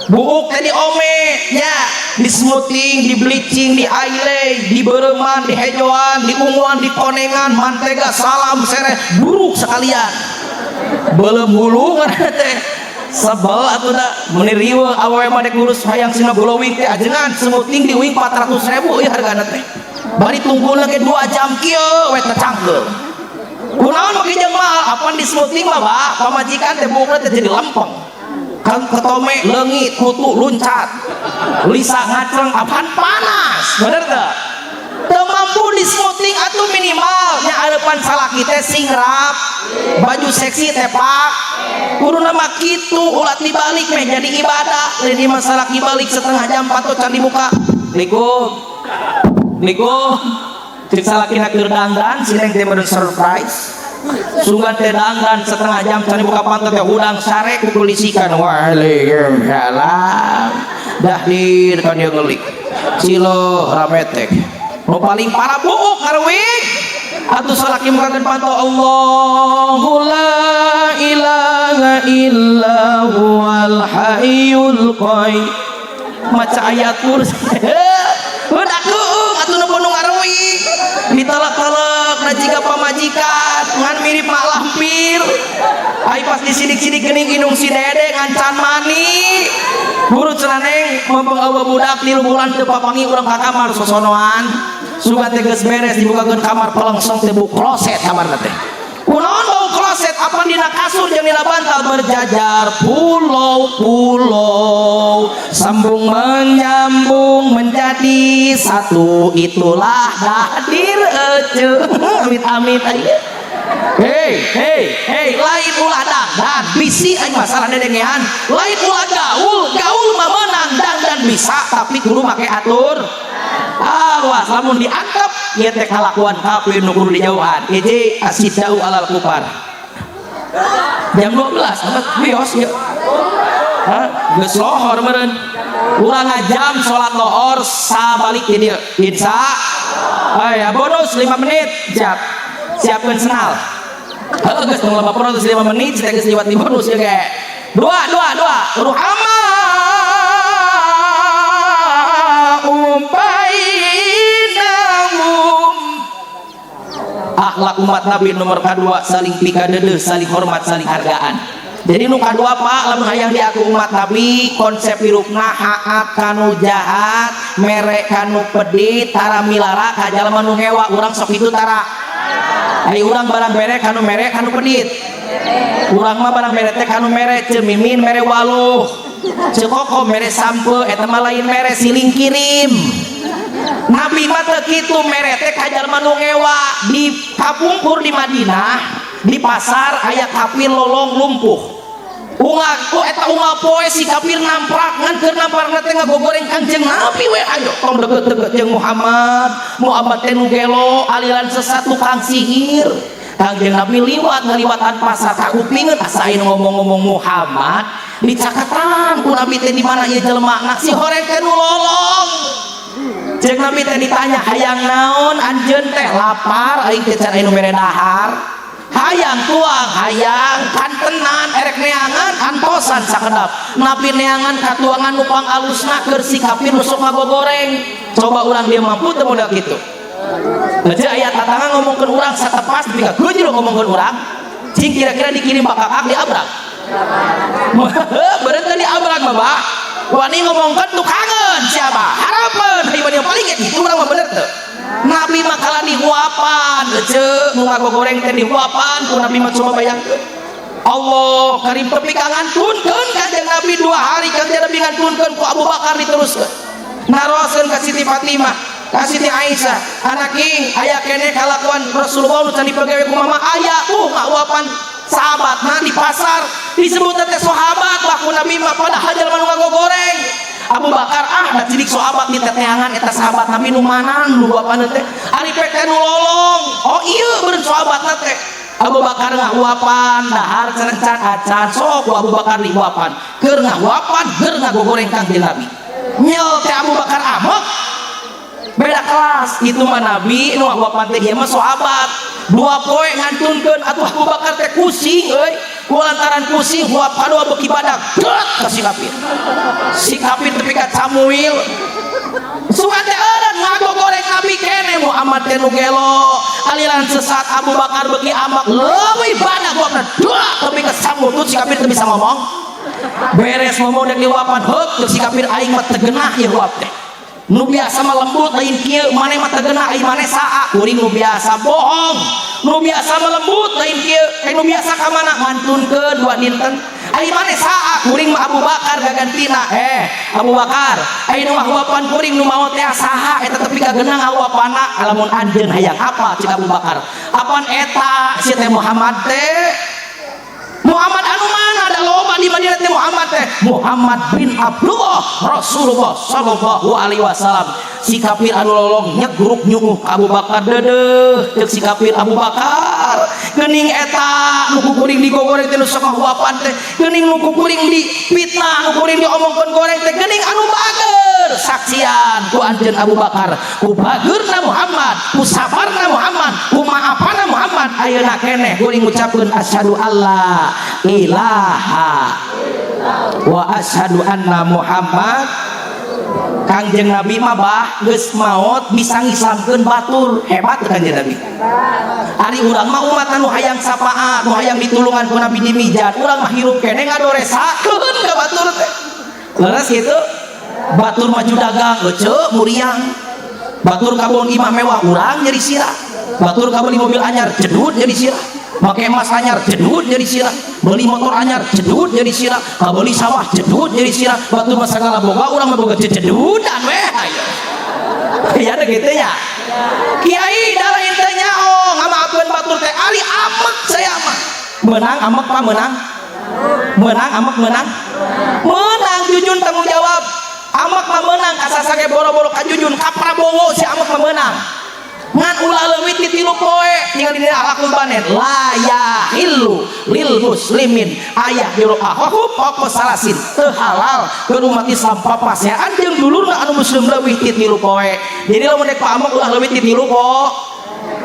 buuk teh diome nya, di smoothing, di bleaching, di highlight, di bereuman, di hejoan, di unguan, di konengan, mantega, salam sereh, buruk sekalian, belum hulu teh sebel atuh da meuni riweuh. Awewe mah dek ngurus hayang sina glowing teh, ajengan smoothing di uing 400 ribu ieu hargana teh, bari tunggu lagi 2 jam kieu we teh cangkeul. Kunaon make jeung mahal? Apan di smoothing mah, Pak, pamajikan teh buukna teh jadi lempeng kan, ketome leungit, kutu luncat, lisa ngacreng, apaan panas, bener teu? Teu mampu di smoothing atuh minimal nya areupan salaki teh sing rap, baju seksi teh, Pak, kudu nama kitu. Ulah dibalik meh jadi ibadah. Lain mah salaki balik setengah jam, panto can dibuka, "Niku, niku," cek salakina keur dangdan, si neng teh meureun surprise. Sugan teh dangdan setengah jam can dibuka panto teh, hudang sare kukulisikan, "Waalaikumsalam." Dah dir kan dia ngelik cilo rametek. Nu paling parah buuk ngaruwing atuh, salaki mukakeun panto, "Allahu la ilaha illa huwal hayyul qayyum," maca ayat kursi. Udah keung atuh nu nu ngaruwing ditelek-telek na jiga pamajikan ngan mirip mak lampir. Ai pas disidik-sidik geuning indung si Dede ngan can mani. Buru cenah, "Neng," mumpung eueuh budak 3 bulan teu papanggih urang ka kamar sosonoan. Sugan teh geus beres, dibukakeun kamar, pelengsong teh bau kloset kamarna teh. Kunaon bau kloset? Apa dina kasur jeung dina bantal berjajar pulau-pulau, sambung menyambung menjadi satu, itulah dahdir ece. Amit amit aja. Hei, hei, hei, lain ulah dangdan, bisi aing masalah dedengean. Lain ulah gaul, gaul mah menang, dangdan bisa, tapi kudu make atur. Awas, lamun diantep, ieu teh kalakuan kafir nu kudu dijauhan. Hiji, asiddau alal kufar. Jam 12, apa bios ya? Hah? Geus lohor meureun. Urang ngajam salat lohor sabalik di dieu. Insya. Aya bonus 5 menit, siap. Siapkeun senal. Heuh, geus tong loba bonus 5 menit, kita geus liwat di bonus ya ge. Dua, dua, dua. Ruhama bainahum. Akhlak umat Nabi nomor kedua, saling pikadeudeuh, saling hormat, saling hargaan. Jadi nu kadua, Pak, lamun hayang diaku umat Nabi, konsep hirupna haat kanu jahat, mere kanu pedit, tara milara ka jalma nu ngewa. Urang sok kitu tara? Ai urang barang mere kanu mere kanu pedit. Urang mah barang mere teh kanu mere, Ceu Mimin mere waluh, Ceu Koko mere sampe, eta mah lain mere, siling kirim. Nabi mah teu kitu, mere teh ka jalma nu ngewa. Di kapungkur di Madinah, di pasar aya kafir lolong lumpuh. Unggal oh eta unggal poe si kafir namprak, ngan keur namprakna teh ngagogoreng Kangjeng Nabi we. "Ayo tong deket-deket jeung Muhammad, Muhammad teh nu gelo, aliran sesat, tukang sihir." Kangjeng Nabi liwat, ngaliwatan pasar, kakupingeun asa aya ngomong-ngomong Muhammad. Dicakatan ku Nabi teh di mana ieu jelema, si horeng teh nu lolong. Cek Nabi teh ditanya, "Hayang naon anjeun teh?" "Lapar aing teh, can aya nu mere dahar." "Hayang tuang?" "Hayang." Kantenan erek neangan, antosan sakedap Nabi neangan katuangan nu pangalusna keur si kafir nu sok ngagogoreng. Coba urang dia mampu teu model kitu? Aja aya tatangga ngomongkeun urang satepas nepi ka geuj ngomongkeun urang, cing kira-kira dikirim bakakak diabrak. Bener teu diabrak, Bapak? Wani ngomongkeun tukangeun siapa? Harapan hayu yang paling itu urang mah, bener teu? Nabi mah kalah dihuapan, ece nu ngagogoreng teh dihuapan ku Nabi mah. Coba bayangkeun. Allah karim, tepi ka ngantunkeun Kanjeng Nabi 2 hari. Kanjeng Nabi ngantunkeun ku Abu Bakar diteruskeun, naroskeun ka Siti Fatimah, ka Siti Aisyah, "Anak ing, aya keneh kalakuan Rasulullah nu can dipegawe ku mama?" "Aya tuh, ngahuapan sahabatna di pasar." Disebut teh sahabat ku Nabi mah, padahal jalma nu ngagogoreng. Abu Bakar ah da cilik sahabat di teteangan eta sahabat Nabi nu mana nu huapan teh ari pek teh nu lolong. Oh iya beureun sahabatna teh. Abu Bakar ngahuapan dahar cenah acan sok ku Abu Bakar dihuapan. Keur ngahuapan keur ngagogoreng Kangjeng Nabi. Nyel teh Abu Bakar amek. Beda kelas itu mah Nabi nu ngahuapan teh ieu mah sahabat. Dua poe ngantunkeun atuh Abu Bakar teh pusing euy. Ku lantaran pusing huap kadua beuki badak. Dret ka si kafir. Si kafir tepi ka camuil. Sugan teh eureun ngagogoreng Nabi kene Muhammad teh nu gelo. Aliran sesat Abu Bakar beuki amak leuwih badak huapna dua tepi ka samutut si kafir teu bisa ngomong. Beres ngomong dek dihuapan heuk si kafir aing mah teu geunah ieu huap teh. Nu biasa mah lembut lain kieu maneh mah teu geunah aing maneh saa kuring nu biasa bohong nu biasa mah lembut lain kieu eh nu biasa ka mana ngantunkeun dua dinten aing maneh saa kuring mah Abu Bakar gagantina Abu Bakar aing nu huapan kuring nu maot teh saha eta tepi ka geunah ngahuapanna lamun anjeun hayang apa cik Abu Bakar apan eta si teh Muhammad teh Muhammad anu mana ada loba di Madinah teh Muhammad teh Muhammad bin Abdullah Rasulullah sallallahu alaihi wasallam. Si kafir anu lolong nyegruk nyuuh Abu Bakar deudeuh ceuk si kafir Abu Bakar geuning eta nu kuring digogoreng teh nu sok huapan teh geuning nu kuring di fitnah nu kuring diomongkeun goreng teh geuning anu bager saksian ku anjeun Abu Bakar ku bageurna Muhammad ku sabarna Muhammad ku maafana Muhammad ayeuna keneh kuring ngucapkeun asyhadu alla ilaha wa asyhadu anna Muhammad. Kangjeng Nabi mah bah geus maot bisa ngislamkeun batur hebat Kangjeng Nabi. Ari urang mah umat anu hayang sapaat nu hayang ditulungan ku Nabi dimijat urang mah hirup keneh ngadoresakeun ka batur teh. Leres kitu batur maju dagang eceu muriang batur kabon imah mewah urang nyeri sirah batur kabeli mobil anyar jedut nyeri sirah make emas anyar jedut nyeri sirah beli motor anyar jedut nyeri sirah kabeli sawah jedut nyeri sirah batur mah sagala boga urang mah boga jejedudan weh ayo ya ada gitu ya kiai da lain teh nyaho ngamaafkeun batur teh ali amek saya mah menang amek pak menang menang amek menang menang jujun tanggung jawab amek mah menang kasasage boro-boro ka jujun ka Prabowo si amek mah menang ngan ulah leuwih ti 3 poe tinggal di akhlakul banen la yahillu lil muslimin ayah jero akhahu pokok salasin teu halal keur umat Islam papasean jeung dulurna anu muslim leuwih ti 3 poe. Jadi lamun dek pa amek ulah leuwih ti 3 poe.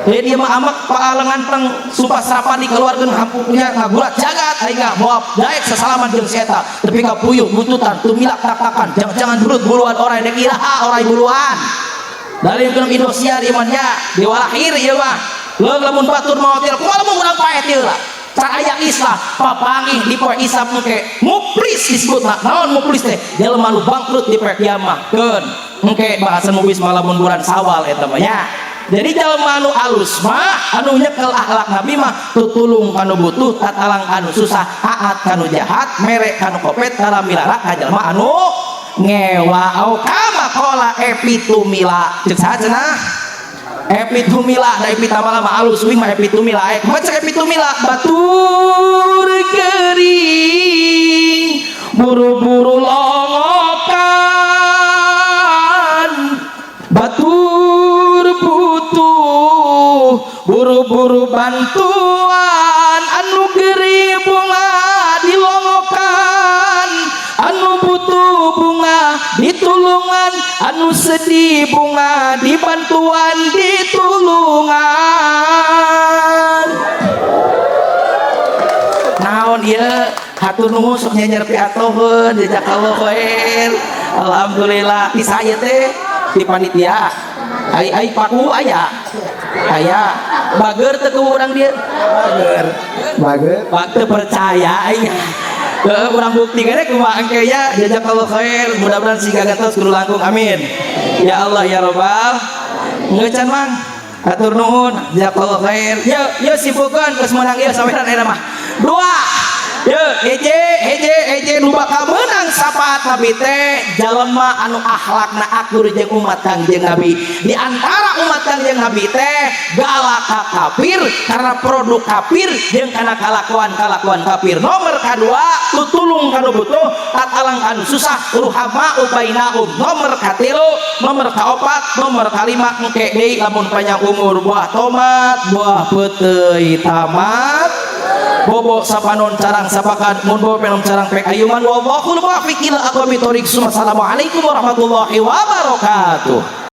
Jadi dia mah amek paalengan teng sumpah serapah dikeluarkeun hampunya ngagurat jagat aing mah moal daek sasalaman jeung si eta tepi ka puyuh bututan tumilak taktakan jangan-jangan belut buluan orai dek iraha orai buluan dari film Indosiar iman ya dewa lahir ieu mah leung lamun batur maot teh kumaha lamun urang paet ieu lah can aya Islam papangih di poe Islam engke muflis disebutna naon muflis teh jelema nu bangkrut di poe kiamah keun engke bahasan muflis mah lamun bulan Sawal eta mah ya. Jadi jelema anu alus mah anu nyekel akhlak Nabi mah tutulung kanu butuh tatalang anu susah aat kanu jahat mere kanu kopet kalam milara ka jelema anu ngewa au kama qala epitumila ceuk saha cenah epitumila da epitamala mah alus uing mah epitumila kumaha cek epitumila batur gering buru-buru longokan batur butuh buru-buru bantuan anu geri bunga dilongokan anu butuh bunga ditulungan anu sedih bunga dibantuan ditulungan naon ieu hatur nuhun sok nyanyer piatoheun jazakallahu khair alhamdulillah di saya teh di panitia ai ai paku aya aya bager teu ku urang dieu bager bager waktu percaya aing heeh urang bukti gede kumaha engke ya jazakallahu khair mudah-mudahan siga gatos kudu langkung amin ya Allah ya robbal ngeucan mang atur nuhun jazakallahu khair yeuh yeuh simpulkeun geus meunang ieu saweran eta mah dua yeuh hiji hiji hiji Nu bakal menang syafaat Nabi teh jalema anu akhlakna akur jeung umat Kangjeng Nabi. Di antara umat Kangjeng Nabi teh galak ka kafir karena produk kafir jeung kana kalakuan-kalakuan kafir. Nomor kadua, tutulung kanu butuh, tatalang kanu susah, ruhama ubainahum. Nomor katilu, nomor kaopat, nomor kalima, engke deui lamun panjang umur. Buah tomat, buah peuteuy, tamat bobo sapanon carang sapakan, mun bobo penom carang pek ayuman. Wallahul muwaffiq ila aqwamit thoriq. Assalamualaikum warahmatullahi wabarakatuh.